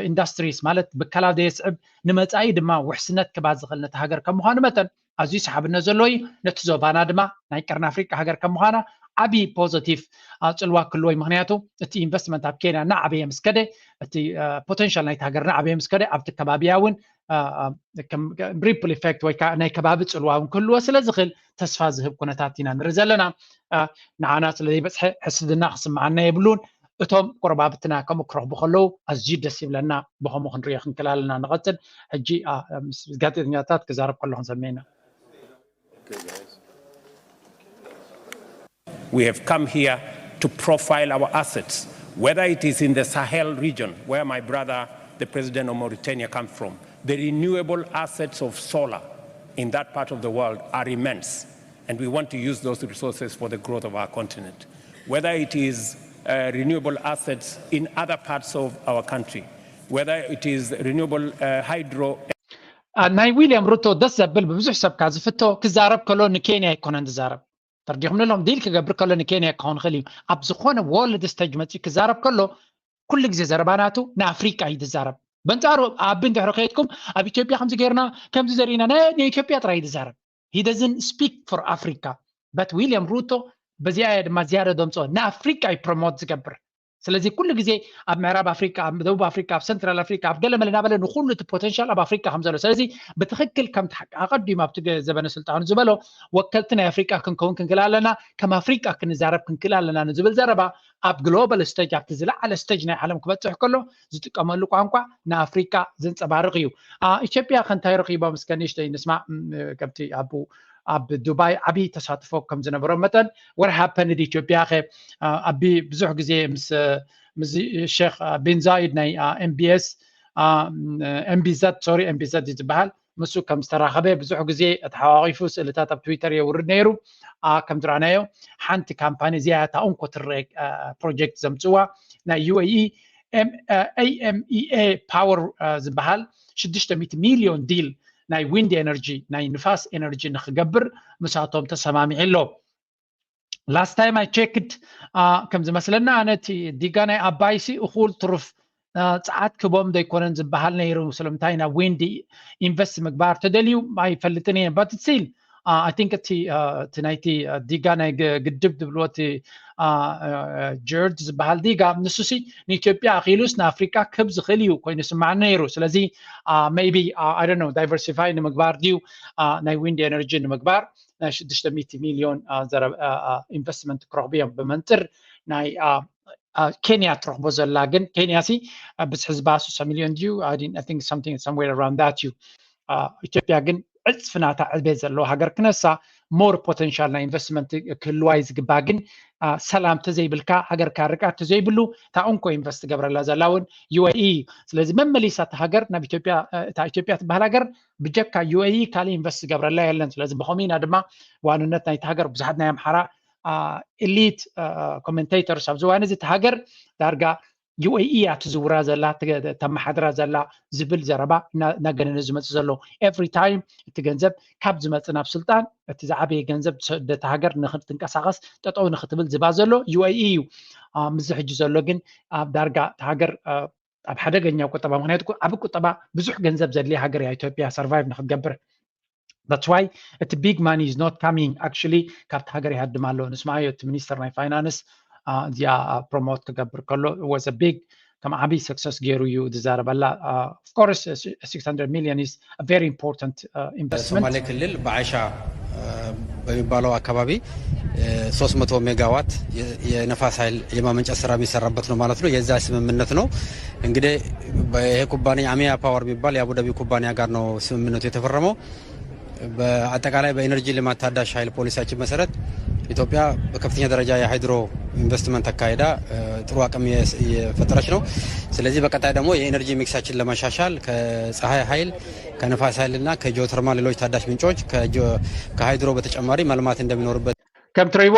ኢንዳስትሪስ ማለት ብከላ ዘየስዕብ ንመፃኢ ድማ ውሕስነት ክባ ዝኽእል ነቲ ሃገር ከም ምዃኑ መጠን ኣዝዩ ሰሓብነት ዘለዎ እዩ። ነቲ ዞባና ድማ ናይ ቀርኒ ኣፍሪቃ ሃገር ከም ምዃና ዓብዪ ፖዘቲቭ ፅልዋ ክህልዎ እዩ። ምክንያቱ እቲ ኢንቨስትመንት ኣብ ኬንያ እናዓበየ ምስ ከደ እቲ ፖቴንሻል ናይቲ ሃገር እናዓበየ ምስ ከደ ኣብቲ ከባቢያ እውን ሪፕል ኢፌክት ወይ ከዓ ናይ ከባቢ ፅልዋ እውን ክህልዎ ስለ ዝኽእል ተስፋ ዝህብ ኩነታት ኢና ንርኢ ዘለና። ንዓና ስለ ዘይበፅሐ ሕስድና ክስምዓና የብሉን። እቶም ጎረባብትና ከምኡ ክረኽቡ ከለዉ ኣዝዩ ደስ ይብለና። ብኸምኡ ክንሪኦ ክንክእል ኣለና። ንቐፅል ሕጂ ምስ ጋዜጠኛታት ክዛረብ ከለኹ ንሰምዕ ኢና። We have come here to profile our assets, whether it is in the Sahel region, where my brother, the president of Mauritania, comes from. The renewable assets of solar in that part of the world are immense, and we want to use those resources for the growth of our continent. Whether it is uh, renewable assets in other parts of our country, whether it is renewable uh, hydro. ናይ ዊልያም ሩቶ ደስ ዘብል ብብዙሕ ሰብ ካብ ዝፍቶ ክዛረብ ከሎ ንኬንያ ኣይኮነን ዝዛረብ። ተርዲኹም ንሎም ዲል ክገብር ከሎ ንኬንያ ክኸውን ይኽእል እዩ። ኣብ ዝኾነ ወርልድ ስቴጅ መፂኡ ክዛረብ ከሎ ኩሉ ግዜ ዘረባ ናቱ ንኣፍሪቃ እዩ ዝዛረብ። በንጻሩ ኣቢ እንድሕሪ ከይድኩም ኣብ ኢትዮጵያ ከምዚ ገይርና ከምዚ ዘርኢና ናይ ኢትዮጵያ ጥራይ ዝዛረብ። He doesn't speak for Africa, but ዊልያም ሩቶ በዚኣ ድማ ዝያዳ ደምፅኦ ንኣፍሪካ እዩ ፕሮሞት ዝገብር። ስለዚ ኩሉ ግዜ ኣብ ምዕራብ ኣፍሪካ፣ ኣብ ደቡብ ኣፍሪካ፣ ኣብ ሰንትራል ኣፍሪካ፣ ኣብ ገለመለ እናበለ ንኩሉ እቲ ፖተንሻል ኣብ ኣፍሪካ ከም ዘሎ፣ ስለዚ ብትክክል ከምቲ ኣቀዲሙ ኣብቲ ዘበነ ስልጣኑ ዝበሎ ወከልቲ ናይ ኣፍሪካ ክንከውን ክንክእል ኣለና፣ ከም ኣፍሪካ ክንዛረብ ክንክእል ኣለና ንዝብል ዘረባ ኣብ ግሎባል ስቴጅ ኣብቲ ዝለዓለ ስቴጅ ናይ ዓለም ክበፅሕ ከሎ ዝጥቀመሉ ቋንቋ ንኣፍሪካ ዘንፀባርቅ እዩ። ኢትዮጵያ ከ እንታይ ረኪቦም? እስከ ንእሽተይ ንስማዕ። ከምቲ ኣብ ኣብ ዱባይ ዓብዪ ተሳትፎ ከም ዝነበሮ መጠን what happened ኢትዮጵያ ከ ኣቢ ብዙሕ ግዜ ምስ ምስ ሼክ ቢን ዛይድ ናይ ኤምቢኤስ ኤምቢዘድ ሶሪ ኤምቢዘድ እዩ ዝበሃል፣ ምስ ከም ዝተራኸበ ብዙሕ ግዜ ተሓዋቒፉ ስእልታት ኣብ ትዊተር የውርድ ነይሩ። ከም ዝረኣናዮ ሓንቲ ካምፓኒ እዚኣ እታ እንኮ ትረአ ፕሮጀክት ዘምፅዋ ናይ ዩኤኢ ኤምኢኤ ፓወር ዝበሃል ሽዱሽተ ሚእቲ ሚልዮን ዲል ናይ ዊንድ ኤነርጂ ናይ ንፋስ ኤነርጂ ንክገብር ምሳቶም ተሰማሚዑ ኣሎ። Last time I checked ከም ዝመስለና ኣነ እቲ ዲጋ ናይ ኣባይሲ እኹል ትሩፍ ፀዓት ክቦም ዘይኮነን ዝበሃል ነይሩ። ስለምንታይ ናብ ዊንድ ኢንቨስት ምግባር ተደልዩ ኣይፈልጥን እየ። But still I think እቲ እቲ ናይቲ ዲጋ ናይ ግድብ ዝብልዎ እቲ ጀርጅ ዝበሃል ዲጋ ንሱሲ ንኢትዮጵያ ኣኺሉስ ንኣፍሪካ ክብ ዝኽእል እዩ ኮይኑ ይስማዕ ነይሩ። ስለዚ maybe I don't know diversify ንምግባር ድዩ ናይ ዊንድ ኤነርጂ ንምግባር ናይ ሽዱሽተ ሚእቲ ሚልዮን ኢንቨስትመንት ክረኽቡ እዮም ብመንፅር ናይ ኬንያ ትረኽቦ ዘላ። ግን ኬንያ ሲ ብዝሒ ህዝባ ስሳ ሚልዮን ድዩ? Somewhere around that እዩ። ኢትዮጵያ ግን ዕፅፊ ናታ ዕቤት ዘለዎ ሃገር ክነሳ ሞር ፖተንሻል ናይ ኢንቨስትመንት ክህልዋ እዩ ዝግባእ። ግን ሰላም ተዘይብልካ ሃገርካ ርግኣት ተዘይብሉ እታ እንኮ ኢንቨስት ትገብረላ ዘላ እውን ዩኤኢ። ስለዚ መመሊሳ እታ ሃገር ናብ ኢትዮጵያ እታ ኢትዮጵያ ትበሃል ሃገር ብጀካ ዩኤኢ ካልእ ኢንቨስት ዝገብረላ የለን። ስለዚ ብኸምኡ ኢና ድማ ዋንነት ናይቲ ሃገር ብዙሓት ናይ ኣምሓራ ኤሊት ኮመንቴተርስ ኣብዚ እዋን እዚ እታ ሃገር ዳርጋ ዩኤኢ እያ ትዝውራ ዘላ ተመሓድራ ዘላ ዝብል ዘረባ እናገነነ ዝመፅእ ዘሎ። ኤቭሪ ታይም እቲ ገንዘብ ካብ ዝመፅእ ናብ ስልጣን እቲ ዝዓበየ ገንዘብ ሰደቲ ሃገር ንክትንቀሳቀስ ጠጠው ንክትብል ዝባ ዘሎ ዩኤኢ እዩ። ምዚ ሕጂ ዘሎ ግን ኣብ ዳርጋ እቲ ሃገር ኣብ ሓደገኛ ቁጠባ ምክንያቱ ዓብ ቁጠባ ብዙሕ ገንዘብ ዘድልየ ሃገር እያ ኢትዮጵያ ሰርቫይቭ ንክትገብር። That's why እቲ big money is not coming actually ካብቲ ሃገር ይሃድም ኣሎ። ንስማዮ እቲ ሚኒስተር ናይ ፋይናንስ እዚኣ ፕሮሞት ክገብር ከሎ was a big ከም ዓብይ ሰክሰስ ገይሩ እዩ ዝዛረበላ። Of course six hundred million is a very important investment። ሶማሌ ክልል በዓይሻ በሚባለው አካባቢ ሶስት መቶ ሜጋዋት የነፋስ ኃይል የማመንጨት ስራ የሚሰራበት ነው ማለት ነው። የዛ ስምምነት ነው እንግዲህ ይሄ ኩባንያ አሚያ ፓወር የሚባል የአቡዳቢ ኩባንያ ጋር ነው ስምምነቱ የተፈረመው። በአጠቃላይ በኢነርጂ ልማት ታዳሽ ኃይል ፖሊሲያችን መሰረት ኢትዮጵያ በከፍተኛ ደረጃ የሃይድሮ ኢንቨስትመንት አካሂዳ ጥሩ አቅም እየፈጠረች ነው። ስለዚህ በቀጣይ ደግሞ የኢነርጂ ሚክሳችን ለማሻሻል ከፀሐይ ኃይል ከነፋስ ኃይልና ከጂኦተርማል ሌሎች ታዳሽ ምንጮች ከሃይድሮ በተጨማሪ መልማት እንደሚኖርበት ከም ትሪእዎ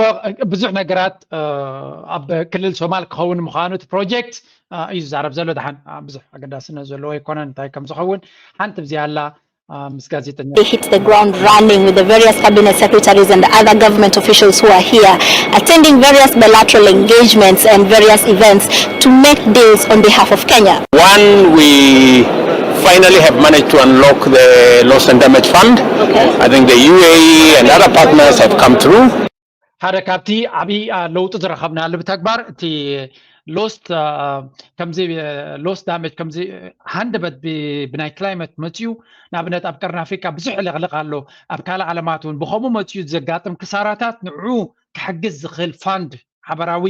ብዙሕ ነገራት ኣብ ክልል ሶማል ክኸውን ምዃኑ እቲ ፕሮጀክት እዩ ዝዛረብ ዘሎ። ደሓን ብዙሕ ኣገዳስነት ዘለዎ ኣይኮነን እንታይ ከም ዝኸውን። ሓንቲ ብዚኣ ኣላ ምስ ጋዜጠኛ They hit the ground running with the various cabinet secretaries and the other government officials who are here attending various bilateral engagements and various events to make deals on behalf of Kenya. One, we finally have managed to unlock the loss and damage fund. Okay. I think the U A E and other partners have come through. ሓደ ካብቲ ዓብዪ ለውጢ ዝረኸብናሉ ብተግባር እቲ ሎስት ከምዚ ሎስት ዳሜጅ ከምዚ ሃንደበት ብናይ ክላይመት መፅኡ። ንኣብነት ኣብ ቀርኒ ኣፍሪካ ብዙሕ ዕልቕልቕ ኣሎ። ኣብ ካልእ ዓለማት እውን ብኸምኡ መፅኡ ዘጋጥም ክሳራታት ንዑ ክሕግዝ ዝኽእል ፋንድ ሓበራዊ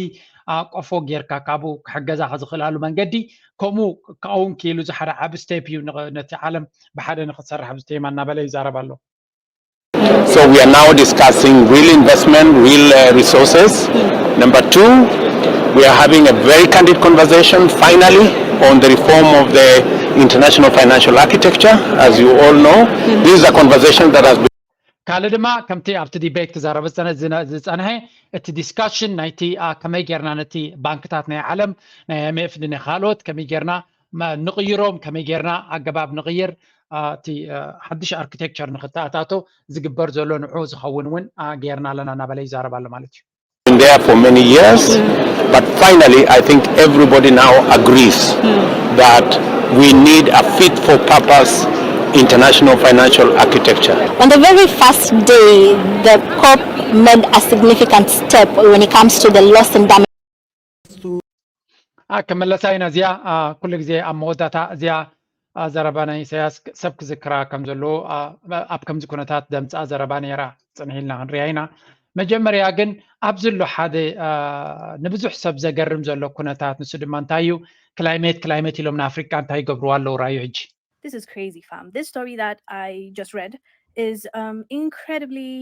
ቆፎ ጌርካ ካብኡ ክሕገዛ ዝኽእላሉ መንገዲ ከምኡ ክኸውን ክኢሉ እዚ ሓደ ዓቢ ስቴፕ እዩ። ነቲ ዓለም ብሓደ ንክትሰርሕ ኣብዚ ቴማ እናበለ ይዛረብ ኣሎ። So we are now discussing real investment, real uh, resources. Number two, we are having a very candid conversation finally on the reform of the international financial architecture. As you all know, this is a conversation that has been ካልእ ድማ ከምቲ ኣብቲ ዲቤት ክዛረብ ዝፀንሐ እቲ ዲስካሽን ናይቲ ከመይ ጌርና ነቲ ባንክታት ናይ ዓለም ናይ ኤምኤፍ ድነ ካልኦት ከመይ ጌርና ንቕይሮም ከመይ ጌርና ኣገባብ ንቕይር እቲ ሓድሽ ኣርክቴክቸር ንክተኣታቶ ዝግበር ዘሎ ንዑ ዝኸውን እውን ጌርና ኣለና እናበለ ይዛረብ ኣሎ ማለት እዩ። In there for many years, but finally, I think everybody now agrees that we need a fit for purpose international financial architecture. On the very first day, the COP made a significant step when it comes to the loss and damage. ክመለሳ ኢና። እዚኣ ኩሉ ግዜ ኣብ መወዳእታ እዚኣ ዘረባ ናይ ኢሳያስ ሰብ ክዝክራ ከም ዘለዎ ኣብ ከምዚ ኩነታት ደምፅኣ ዘረባ ነይራ። ፅንሕ ኢልና ክንሪኣ ኢና። መጀመርያ ግን ኣብዚ ኣሎ ሓደ ንብዙሕ ሰብ ዘገርም ዘሎ ኩነታት፣ ንሱ ድማ እንታይ እዩ? ክላይሜት ክላይሜት ኢሎም ንኣፍሪቃ እንታይ ይገብርዋ ኣለዉ? ራዩ ሕጂ This is crazy, fam. This story that I just read is um, incredibly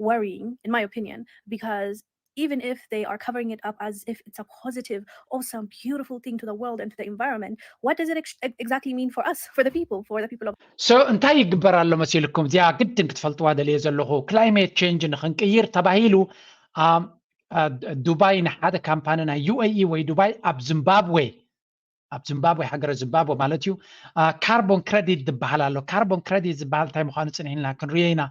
worrying, in my opinion, because even if they are covering it up as if it's a positive, awesome, beautiful thing to the world and to the environment, what does it ex- exactly mean for us, for the people, for the people of so እንታይ ይግበር ኣሎ መሲልኩም? እዚኣ ግድን ክትፈልጥዋ ደልየ ዘለኹ። ክላይሜት ቼንጅ ንክንቅይር ተባሂሉ ዱባይ ንሓደ ካምፓኒ ናይ ዩኤኢ ወይ ዱባይ ኣብ ዚምባብዌ ኣብ ዚምባብዌ ሃገረ ዚምባብዌ ማለት እዩ። ካርቦን ክረዲት ዝበሃል ኣሎ። ካርቦን ክረዲት ዝበሃል እንታይ ምዃኑ ፅንሕ ኢልና ክንሪኦ ኢና።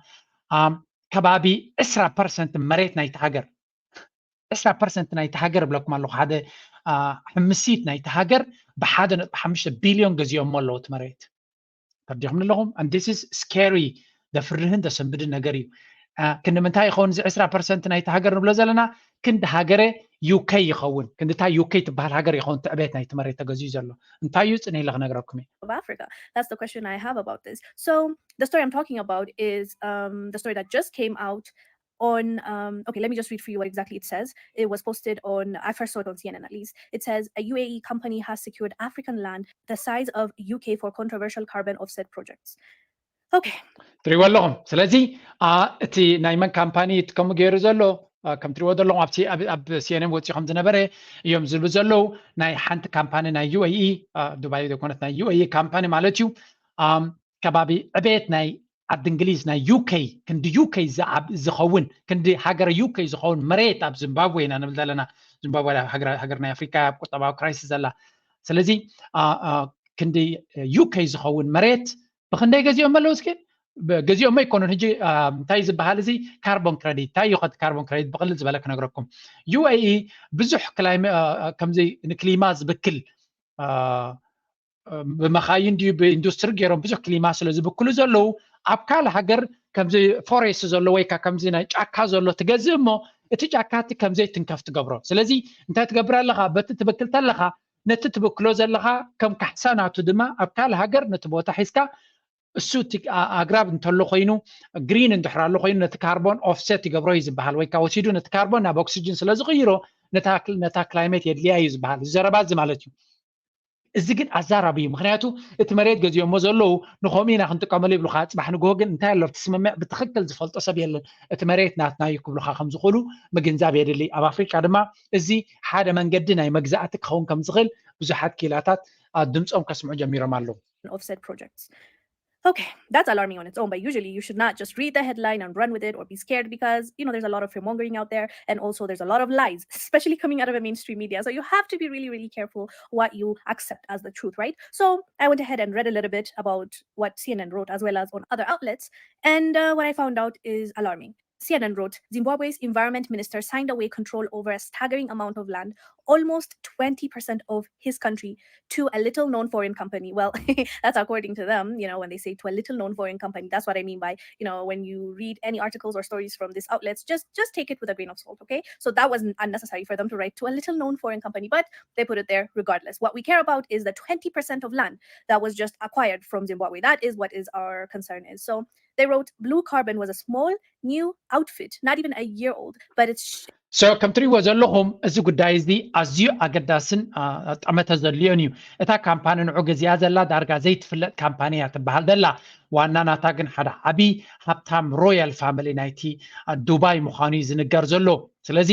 ከባቢ ዕስራ ፐርሰንት መሬት ናይቲ ሃገር ዕስራ ፐርሰንት ናይቲ ሃገር እብለኩም ኣለኹ። ሓደ ሕምሲት ናይቲ ሃገር ብሓደ ነጥቢ ሓሙሽተ ቢልዮን ገዚኦሞ ኣለዉ እቲ መሬት። ተርዲኹም ኣለኹም? And this is scary። ደፍርህን ደሰንብድን ነገር እዩ። ክንዲ ምንታይ ይኸውን እዚ ዕስራ ፐርሰንት ናይቲ ሃገር ንብሎ ዘለና? ክንዲ ሃገረ ዩኬ ይኸውን። ክንድታ ዩኬ ትበሃል ሃገር ይኸውን ትዕቤት ናይቲ መሬት ተገዚኡ ዘሎ። እንታይ እዩ? ፅንሕ ኢለ ክነግረኩም እየ። Of Africa? That's the question I have about this. So the story I'm talking about is um, the story that just came out on um, okay, let me just read for you what exactly it says. It was posted on, I first saw it on CNN at least. It says a UAE company has secured African land the size of UK for controversial carbon offset projects. Okay. ትሪእዎ ኣለኹም። ስለዚ እቲ ናይ መን ካምፓኒ ከምኡ ገይሩ ዘሎ ከም ትሪእዎ ዘለኹም ኣብቲ ኣብ ሲኤንኤን ወፂኡ ከም ዝነበረ እዮም ዝብሉ ዘለዉ። ናይ ሓንቲ ካምፓኒ ናይ ዩኤኢ ዱባይ ዘይኮነት ናይ ዩኤኢ ካምፓኒ ማለት እዩ። ከባቢ ዕቤት ናይ ዓዲ እንግሊዝ ናይ ዩኬ ክንዲ ዩኬ ዝኸውን ክንዲ ሃገረ ዩኬ ዝኸውን መሬት ኣብ ዚምባብዌ ኢና ንብል ዘለና። ዚምባብዌ ሃገር ናይ ኣፍሪካ ኣብ ቁጠባዊ ክራይሲስ ዘላ። ስለዚ ክንዲ ዩኬ ዝኸውን መሬት ብክንደይ ገዚኦም ኣለዉ? እስኪ ገዚኦም ኣይኮኑን። ሕጂ እንታይ ዝበሃል እዚ ካርቦን ክረዲት እንታይ እዩ? ካርቦን ክረዲት ብቅልል ዝበለ ክነግረኩም። ዩኤኢ ብዙሕ ክላይመ ከምዚ ንክሊማ ዝብክል ብመኻይን ድዩ ብኢንዱስትሪ ገይሮም ብዙሕ ክሊማ ስለ ዝብክሉ ዘለዉ ኣብ ካልእ ሃገር ከምዚ ፎሬስት ዘሎ ወይ ከዓ ከምዚ ናይ ጫካ ዘሎ ትገዝእ እሞ እቲ ጫካ እቲ ከምዘይ ትንከፍ ትገብሮ። ስለዚ እንታይ ትገብር ኣለኻ? በቲ ትብክል ተለኻ ነቲ ትብክሎ ዘለኻ ከም ካሕሳ ናቱ ድማ ኣብ ካልእ ሃገር ነቲ ቦታ ሒዝካ እሱ እቲ ኣግራብ እንተሎ ኮይኑ ግሪን እንድሕር ኣሎ ኮይኑ ነቲ ካርቦን ኦፍሴት ይገብሮ እዩ ዝበሃል። ወይ ከዓ ወሲዱ ነቲ ካርቦን ናብ ኦክሲጅን ስለ ዝቕይሮ ነታ ክላይሜት የድልያ እዩ ዝበሃል። እዚ ዘረባ እዚ ማለት እዩ። እዚ ግን ኣዛራቢ እዩ። ምክንያቱ እቲ መሬት ገዚኦሞ ዘለዉ ንኸምኡ ኢና ክንጥቀመሉ ይብሉካ። ፅባሕ ንግሆ ግን እንታይ ኣሎ ኣብቲ ስምምዕ ብትክክል ዝፈልጦ ሰብ የለን። እቲ መሬት ናትና እዩ ክብሉካ ከምዝኽእሉ ምግንዛብ የድሊ። ኣብ ኣፍሪቃ ድማ እዚ ሓደ መንገዲ ናይ መግዛእቲ ክኸውን ከምዝኽእል ብዙሓት ክኢላታት ድምፆም ከስምዑ ጀሚሮም ኣለዉ። Offset projects. Okay, that's alarming on its own, but usually you should not just read the headline and run with it or be scared because, you know, there's a lot of fear mongering out there, and also there's a lot of lies, especially coming out of a mainstream media. So you have to be really, really careful what you accept as the truth, right? So I went ahead and read a little bit about what CNN wrote as well as on other outlets. And uh, what I found out is alarming. CNN wrote, Zimbabwe's environment minister signed away control over a staggering amount of land, almost twenty percent of his country, to a little known foreign company. Well, that's according to them, you know, when they say to a little known foreign company. That's what I mean by, you know, when you read any articles or stories from these outlets, just just take it with a grain of salt, okay? So that was unnecessary for them to write to a little known foreign company, but they put it there regardless. What we care about is the twenty percent of land that was just acquired from Zimbabwe. That is what is our concern is. So they wrote, Blue Carbon was a small, new outfit, not even a year old, but it's so ከም ትሪእዎ ዘለኹም እዚ ጉዳይ እዚ ኣዝዩ ኣገዳስን ጠመተ ዘድልዮን እዩ። እታ ካምፓኒ ንዑ ገዚኣ ዘላ ዳርጋ ዘይትፍለጥ ካምፓኒ እያ ትበሃል ዘላ። ዋና ናታ ግን ሓደ ዓብዪ ሃብታም ሮያል ፋሚሊ ናይቲ ዱባይ ምዃኑ እዩ ዝንገር ዘሎ። ስለዚ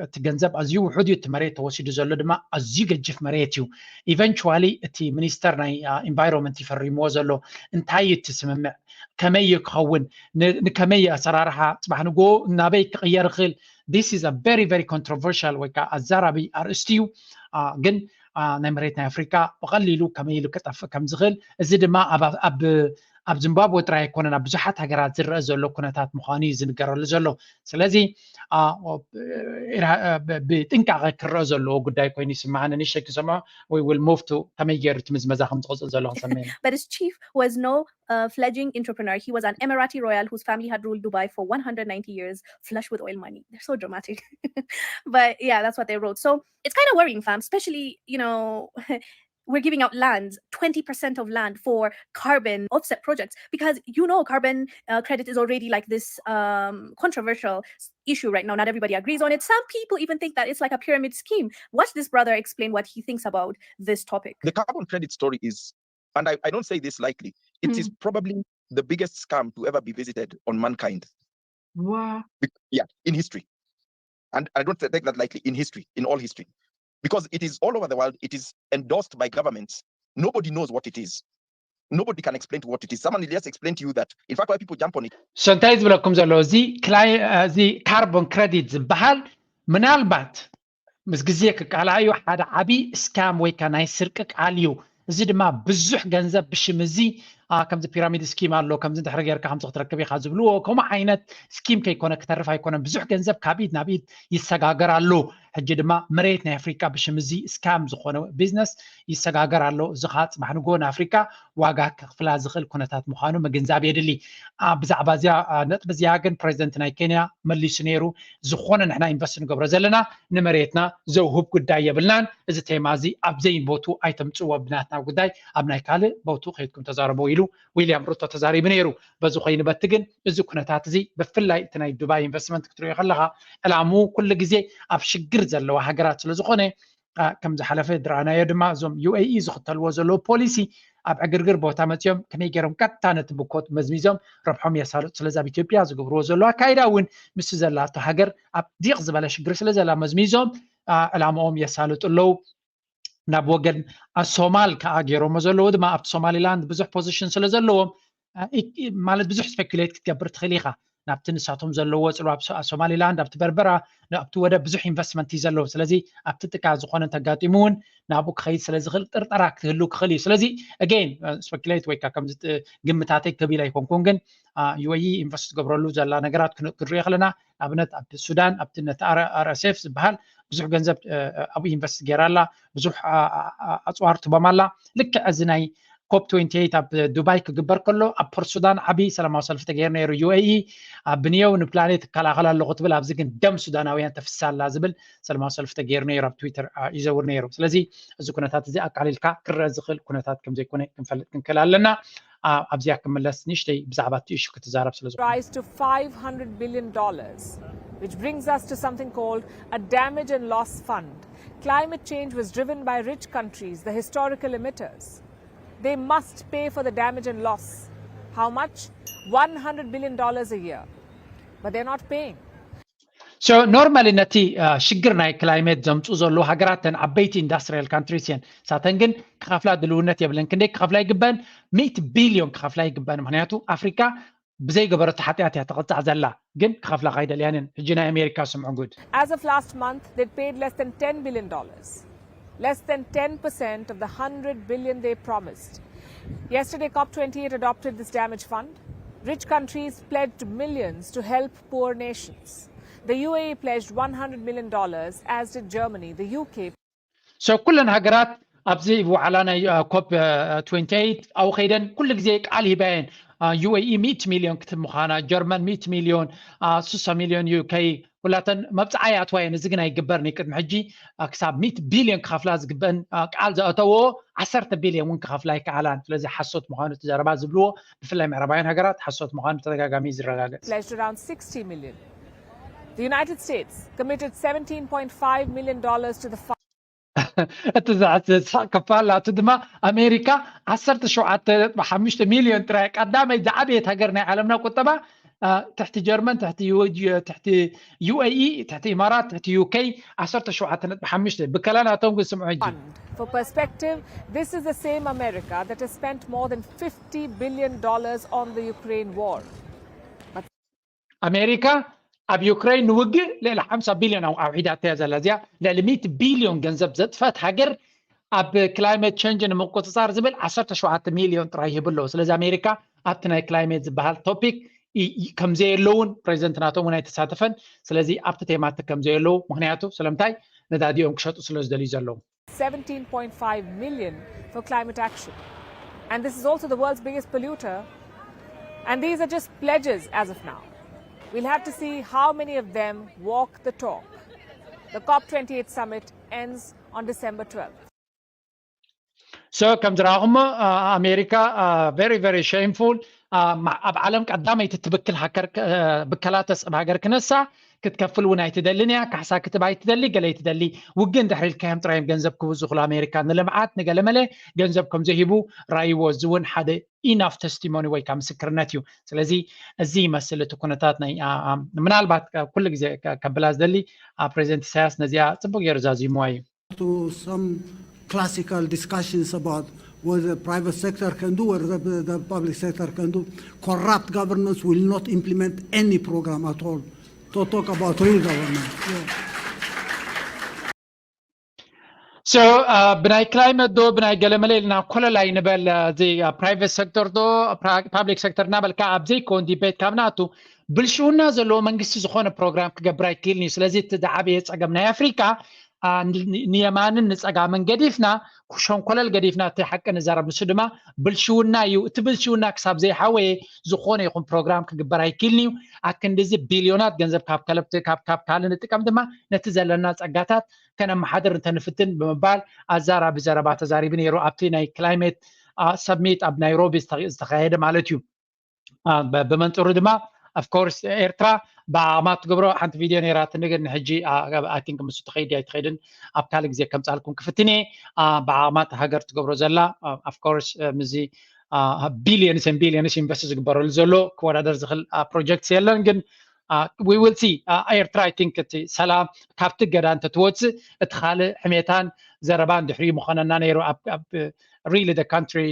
እቲ ገንዘብ ኣዝዩ ውሑድ እዩ። እቲ መሬት ተወሲዱ ዘሎ ድማ ኣዝዩ ገጅፍ መሬት እዩ። ኢቨንቹዋሊ እቲ ሚኒስተር ናይ ኢንቫይሮንመንት ይፈሪምዎ ዘሎ እንታይ እዩ እቲ ስምምዕ? ከመይ እዩ ክኸውን? ንከመይ ኣሰራርሓ ፅባሕ ንግሆ ናበይ ክቕየር ይኽእል? This is a very very controversial ወይ ከዓ ኣዛራቢ ኣርእስቲ እዩ። ግን ናይ መሬት ናይ ኣፍሪካ ብቐሊሉ ከመይ ኢሉ ክጠፍእ ከም ዝኽእል እዚ ድማ ኣብ ኣብ ዚምባብወ ጥራይ ኣይኮነን፣ ኣብ ብዙሓት ሃገራት ዝረአ ዘሎ ኩነታት ምዃኑ እዩ ዝንገረሉ ዘሎ። ስለዚ ብጥንቃቐ ክረአ ዘለዎ ጉዳይ ኮይኑ ይስምዓኒ። ንእሽተይ ክንሰምዖ፣ we will move to ከመይ ገይሩ እቲ ምዝመዛ ከም ዝቕጽል ዘሎ ክንሰምዕ ኢና። But his chief was no uh, fledgling entrepreneur. He was an Emirati royal whose family had ruled Dubai for one hundred ninety years, flush with oil money. They're so dramatic. But yeah, that's what they wrote. So it's kind of worrying, fam, especially, you know, we're giving out lands, twenty percent of land for carbon offset projects, because, you know, carbon uh, credit is already like this um, controversial issue right now. Not everybody agrees on it. Some people even think that it's like a pyramid scheme. Watch this brother explain what he thinks about this topic. The carbon credit story is, and I, I don't say this lightly, it mm. is probably the biggest scam to ever be visited on mankind. Wow. Yeah, in history. And I don't take that lightly, in history, in all history. Because it is all over the world, it is endorsed by governments. Nobody knows what it is. Nobody can explain to what it is. Someone will just explain to you that, in fact, why people jump on it. So እንታይ ዝብለኩም ዘሎ፣ እዚ ክላይ እዚ ካርቦን ክረዲት ዝበሃል ምናልባት ምስ ግዜ ክቃላዕ እዩ፣ ሓደ ዓቢ ስካም ወይ ከ ናይ ስርቂ ቃል እዩ። እዚ ድማ ብዙሕ ገንዘብ ብሽም እዚ ከምዚ ፒራሚድ ስኪም ኣሎ፣ ከምዚ ድሕሪ ጌርካ ከምዚ ክትረክብ ኢኻ ዝብልዎ ከምኡ ዓይነት ስኪም ከይኮነ ክተርፍ ኣይኮነን። ብዙሕ ገንዘብ ካብ ኢድ ናብ ኢድ ይሰጋገር ኣሎ። ሕጂ ድማ መሬት ናይ ኣፍሪካ ብሽም እዚ ስካም ዝኾነ ቢዝነስ ይሰጋገር ኣሎ። እዚ ከዓ ፅባሕ ንግሆ ንኣፍሪካ ዋጋ ከኽፍላ ዝኽእል ኩነታት ምዃኑ ምግንዛብ የድሊ። ብዛዕባ እዚኣ ነጥቢ እዚኣ ግን ፕሬዚደንት ናይ ኬንያ መሊሱ ነይሩ። ዝኾነ ንሕና ኢንቨስት ንገብሮ ዘለና ንመሬትና ዘውህብ ጉዳይ የብልናን። እዚ ቴማ እዚ ኣብ ዘይቦቱ ኣይተምፅዎ፣ ብናትና ጉዳይ ኣብ ናይ ካልእ ቦቱ ከይድኩም ተዛረቡ ኢሉ ዊልያም ሩቶ ተዛሪቡ ነይሩ። በዚ ኮይኑ በቲ ግን እዚ ኩነታት እዚ ብፍላይ እቲ ናይ ዱባይ ኢንቨስትመንት ክትሪኦ ከለኻ ዕላምኡ ኩሉ ግዜ ኣብ ሽግር ዘለዋ ሃገራት ስለዝኾነ ከም ዝሓለፈ ዝረኣናዮ ድማ እዞም ዩ ኤ ኢ ዝኽተልዎ ዘለዉ ፖሊሲ ኣብ ዕግርግር ቦታ መፂኦም ከመይ ገይሮም ቀጥታ ነቲ ብኮት መዝሚዞም ረብሖም የሳልጡ። ስለዚ ኣብ ኢትዮጵያ ዝገብርዎ ዘለዉ ኣካይዳ እውን ምስ ዘላቶ ሃገር ኣብ ዲቕ ዝበለ ሽግር ስለ ዘላ መዝሚዞም ዕላምኦም የሳልጡ ኣለዉ። ናብ ወገን ሶማል ከዓ ገይሮሞ ዘለዉ ድማ ኣብቲ ሶማሊላንድ ብዙሕ ፖዚሽን ስለ ዘለዎም ማለት ብዙሕ ስፔኩሌት ክትገብር ትኽእል ኢኻ። ናብቲ ንሳቶም ዘለዎ ፅልዋ ኣብ ሶማሊላንድ ኣብቲ በርበራ ኣብቲ ወደብ ብዙሕ ኢንቨስትመንት እዩ ዘለዎ። ስለዚ ኣብቲ ጥቃ ዝኾነ እንተጋጢሙ እውን ናብኡ ክኸይድ ስለ ዝኽእል ጥርጠራ ክትህሉ ክኽእል እዩ። ስለዚ ኣገይን ስፔኩሌት ወይ ከዓ ከምዚ ግምታተይ ክብል ኣይኮንኩን፣ ግን ዩ ኤ ኢ ኢንቨስት ትገብረሉ ዘላ ነገራት ክንሪኦ ከለና ንኣብነት ኣብ ሱዳን ኣብቲ ነቲ ኣር ኤስ ኤፍ ዝበሃል ብዙሕ ገንዘብ ኣብኡ ኢንቨስት ገይራ ኣላ። ብዙሕ ኣፅዋር ትቦም ኣላ። ልክዕ እዚ ናይ ኮፕ ትዌንቲ ኤይት ኣብ ዱባይ ክግበር ከሎ ኣብ ፖርት ሱዳን ዓብዪ ሰላማዊ ሰልፊ ተገይሩ ነይሩ። ዩ ኤ ኢ ኣብ ብንየው ንፕላኔት እከላኸል ኣለኹ ትብል፣ ኣብዚ ግን ደም ሱዳናውያን ተፍስስ ኣላ ዝብል ሰላማዊ ሰልፊ ተገይሩ ነይሩ። ኣብ ትዊተር ይዘውር ነይሩ። ስለዚ እዚ ኩነታት እዚ ኣቃሊልካ ክረአ ዝኽእል ኩነታት ከም ዘይኮነ ክንፈልጥ ክንክእል ኣለና። ኣብዚኣ ክምለስ ንእሽተይ ብዛዕባ እቲ ኢሹ ክትዛረብ ስለ ዝኾነ rise to five hundred billion dollars, which brings us to something called a damage and loss fund. Climate change was driven by rich countries, the historical emitters. They must pay for the damage and loss. How much? One hundred billion dollars a year. But they're not paying. So normally ነቲ ሽግር ናይ ክላይሜት ዘምፅኡ ዘለዉ ሃገራት ተን ዓበይቲ ኢንዳስትሪያል ካንትሪስ እየን። ሳተን ግን ክኸፍላ ድልውነት የብለን። ክንደይ ክኸፍላ ይግበን? ሚእቲ ቢልዮን ክኸፍላ ይግበን። ምክንያቱ ኣፍሪካ ብዘይገበረቶ ሓጢኣት እያ ትቕፃዕ ዘላ፣ ግን ክኸፍላ ካይደልያን እየን። ሕጂ ናይ ኣሜሪካ ስምዑ ጉድ። As of last month, they'd paid less than ten billion dollars. Less than ten percent of the hundred billion they promised. Yesterday, COP twenty-eight adopted this damage fund. Rich countries pledged millions to help poor nations. The U A E pledged one hundred million dollars, as did Germany, the U K. So ኩለን ሃገራት ኣብዚ ዋዕላ ናይ ኮፕ ትዌንቲ ኤይት ኣብኡ ከይደን ኩሉ ግዜ ቃል ሂባ እየን። ዩ ኤ ኢ ሚእቲ ሚልዮን ክትህብ ምዃና፣ ጀርመን ሚእቲ ሚልዮን፣ ስሳ ሚልዮን ዩ ኬ፣ ኩላተን መብፅዓ ይኣትዋ እየን። እዚ ግን ኣይግበርን እዩ። ቅድሚ ሕጂ ክሳብ ሚእቲ ቢልዮን ክኸፍላ ዝግበአን ቃል ዘእተዎ ዓሰርተ ቢልዮን እውን ክኸፍላ ኣይከኣላን። ስለዚ ሓሶት ምዃኑ እቲ ዘረባ ዝብልዎ ብፍላይ ምዕራባውያን ሃገራት ሓሶት ምዃኑ ተደጋጋሚ እዩ ዝረጋገፅ። Pledged around sixty million. The United States committed seventeen point five million dollars to the fund. እቲ ዘስሕቅ ክፋል ናቱ ድማ ኣሜሪካ ዓሰርተ ሸውዓተ ነጥቢ ሓሙሽተ ሚልዮን ጥራይ፣ ቀዳመይ ዝዓበየት ሃገር ናይ ዓለምና ቁጠባ ትሕቲ ጀርመን፣ ትሕቲ ዩ ኤ ኢ፣ ትሕቲ ኢማራት፣ ትሕቲ ዩ ኬ ዓሰርተ ሸውዓተ ነጥቢ ሓሙሽተ። ብከላ ናቶም ግን ስምዑ ሕጂ። For perspective, this is the same America that has spent more than fifty billion dollars on the Ukraine war. ኣሜሪካ ኣብ ዩክሬን ንውግእ ልዕሊ ሓምሳ ቢልዮን ኣውዒዳቶ እያ ዘላ። እዚኣ ልዕሊ ሚእቲ ቢልዮን ገንዘብ ዘጥፈት ሃገር ኣብ ክላይመት ቸንጅ ንምቁፅፃር ዝብል ዓሰርተ ሸውዓተ ሚልዮን ጥራይ ይህብ ኣለዎ። ስለዚ ኣሜሪካ ኣብቲ ናይ ክላይሜት ዝበሃል ቶፒክ ከምዘየለውን ፕሬዚደንት ናቶም እውን ኣይተሳተፈን። ስለዚ ኣብቲ ቴማቲ ከምዘየለዉ፣ ምክንያቱ ስለምንታይ? ነዳዲኦም ክሸጡ ስለ ዝደልዩ ዘለዉ። seventeen point five million for climate action. And this is also the world's biggest polluter. And these are just pledges as of now. We'll have to see how many of them walk the talk. The COP twenty-eight summit ends on December twelfth. So ከም ዝረኣኹሞ ኣሜሪካ very very shameful። ኣብ ዓለም ቀዳመይቲ ትብክል ሃከር ብከላ ተስዕብ ሃገር ክነሳ ክትከፍል እውን ኣይትደልን እያ። ካሕሳ ክትብ ኣይትደሊ፣ ገለ ኣይትደሊ። ውግእ እንድሕር ኢልካዮም ጥራይ እዮም ገንዘብ ክህቡ ዝኽእሉ። ኣሜሪካ ንልምዓት ንገለመለ ገንዘብ ከም ዘይህቡ ራይዎ። እዚ እውን ሓደ ኢናፍ ተስቲሞኒ ወይ ከዓ ምስክርነት እዩ። ስለዚ እዚ ይመስል እቲ ኩነታት ናይ ምናልባት ኩሉ ግዜ ከብላ ዝደሊ ፕሬዚደንት ኢሳያስ ነዚኣ ፅቡቅ ገይሩ ዛዚምዋ እዩ። to some classical discussions about what the private sector can do, what the, the public sector can do. Corrupt governments will not implement any program at all. To talk about real government. Yeah. So ብናይ ክላይመት ዶ ብናይ ገለመለ ኢልና ኮለል ኣይንበል። እዚ ፕራይቨት ሴክተር ዶ ፓብሊክ ሴክተር እናበልካ ኣብ ዘይከውን ዲቤት ካብ ናቱ ብልሽውና ዘለዎ መንግስቲ ዝኾነ ፕሮግራም ክገብር ኣይክእልን እዩ። ስለዚ እቲ ዝዓበየ ፀገም ናይ ኣፍሪካ ንየማንን ንፀጋምን ገዲፍና ሸንኮለል ገዲፍና እቲ ሓቂ ንዛረብ። ንሱ ድማ ብልሽውና እዩ። እቲ ብልሽውና ክሳብ ዘይሓወየ ዝኾነ ይኹን ፕሮግራም ክግበር ኣይክእልን እዩ። ኣክንድዚ ቢልዮናት ገንዘብ ካብ ከለብቲ ካብ ካልእ ንጥቀም ድማ ነቲ ዘለና ፀጋታት ከነመሓድር እንተንፍትን ብምባል ኣዛራቢ ዘረባ ተዛሪቡ ነይሩ ኣብቲ ናይ ክላይሜት ሰብሚት ኣብ ናይሮቢ ዝተኻየደ ማለት እዩ። ብመንፅሩ ድማ ኦፍኮርስ ኤርትራ ብዓቕማ ትገብሮ ሓንቲ ቪድዮ ነይራትኒ ግን ንሕጂ ኣይ ቲንክ ምስ ትኸይድ ኣይትኸይድን ኣብ ካልእ ግዜ ከምፃልኩም ክፍትን እየ። ብዓቕማ ሃገር ትገብሮ ዘላ ኦፍኮርስ ምዚ ቢሊየንስ ን ቢሊየንስ ኢንቨስት ዝግበረሉ ዘሎ ክወዳደር ዝኽእል ፕሮጀክት የለን ግን we will see ኤርትራ ኣይ ቲንክ እቲ ሰላም ካብቲ ገዳ እንተትወፅእ እቲ ካልእ ሕሜታን ዘረባን ድሕሪኡ ምኾነና ነይሩ። ሪሊ ካንትሪ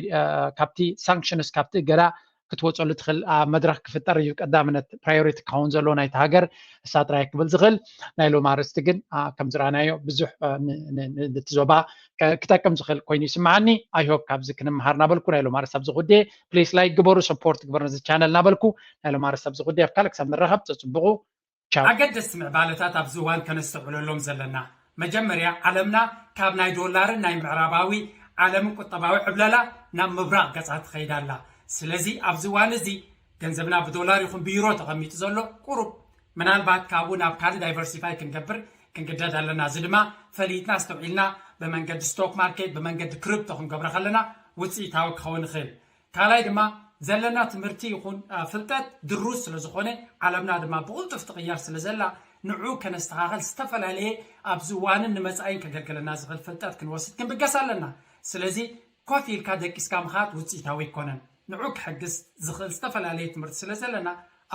ካብቲ ሳንክሽንስ ካብቲ ገዳ ክትወፀሉ ትኽእል መድረክ ክፍጠር እዩ ቀዳምነት ፕራዮሪቲ ክኸውን ዘለዎ ናይቲ ሃገር እሳ ጥራይ ክብል ዝኽእል። ናይ ሎም ኣርስቲ ግን ከም ዝረኣናዮ ብዙሕ ነቲ ዞባ ክጠቅም ዝኽእል ኮይኑ ይስምዓኒ። ኣይሆፕ ካብዚ ክንምሃር ናበልኩ ናይ ሎም ኣርስቲ ኣብዚ ጉዴ ፕሊስ ላይክ ግበሩ ሰፖርት ግበሩ ነዚ ቻነል ናበልኩ ናይ ሎም ኣርስቲ ኣብዚ ጉዴ ኣብ ካልእ ክሳብ ንራኸብ ተፅብቑ። ኣገደስቲ ምዕባለታት ኣብዚ እዋን ከነስተውዕለሎም ዘለና፣ መጀመርያ ዓለምና ካብ ናይ ዶላርን ናይ ምዕራባዊ ዓለምን ቁጠባዊ ዕብለላ ናብ ምብራቕ ገጻ ትኸይድ ኣላ። ስለዚ ኣብዚ እዋን እዚ ገንዘብና ብዶላር ይኹን ብዩሮ ተቐሚጡ ዘሎ ቁሩብ ምናልባት ካብኡ ናብ ካልእ ዳይቨርሲፋይ ክንገብር ክንግደድ ኣለና። እዚ ድማ ፈሊጥና ኣስተውዒልና ብመንገዲ ስቶክ ማርኬት ብመንገዲ ክሪፕቶ ክንገብሮ ከለና ውፅኢታዊ ክኸውን ይኽእል። ካልኣይ ድማ ዘለና ትምህርቲ ይኹን ፍልጠት ድሩዝ ስለ ዝኾነ ዓለምና ድማ ብቕልጡፍ ትቕየር ስለ ዘላ ንዑ ከነስተኻኸል ዝተፈላለየ ኣብዚ እዋንን ንመፃኢን ከገልግለና ዝኽእል ፍልጠት ክንወስድ ክንብገስ ኣለና። ስለዚ ኮፍ ኢልካ ደቂስካ ምኻድ ውፅኢታዊ ኣይኮነን። ንዑ ክሕግዝ ዝኽእል ዝተፈላለየ ትምህርቲ ስለ ዘለና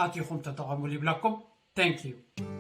ኣቲኹም ተጠቐሙሉ ይብለኩም። Thank you።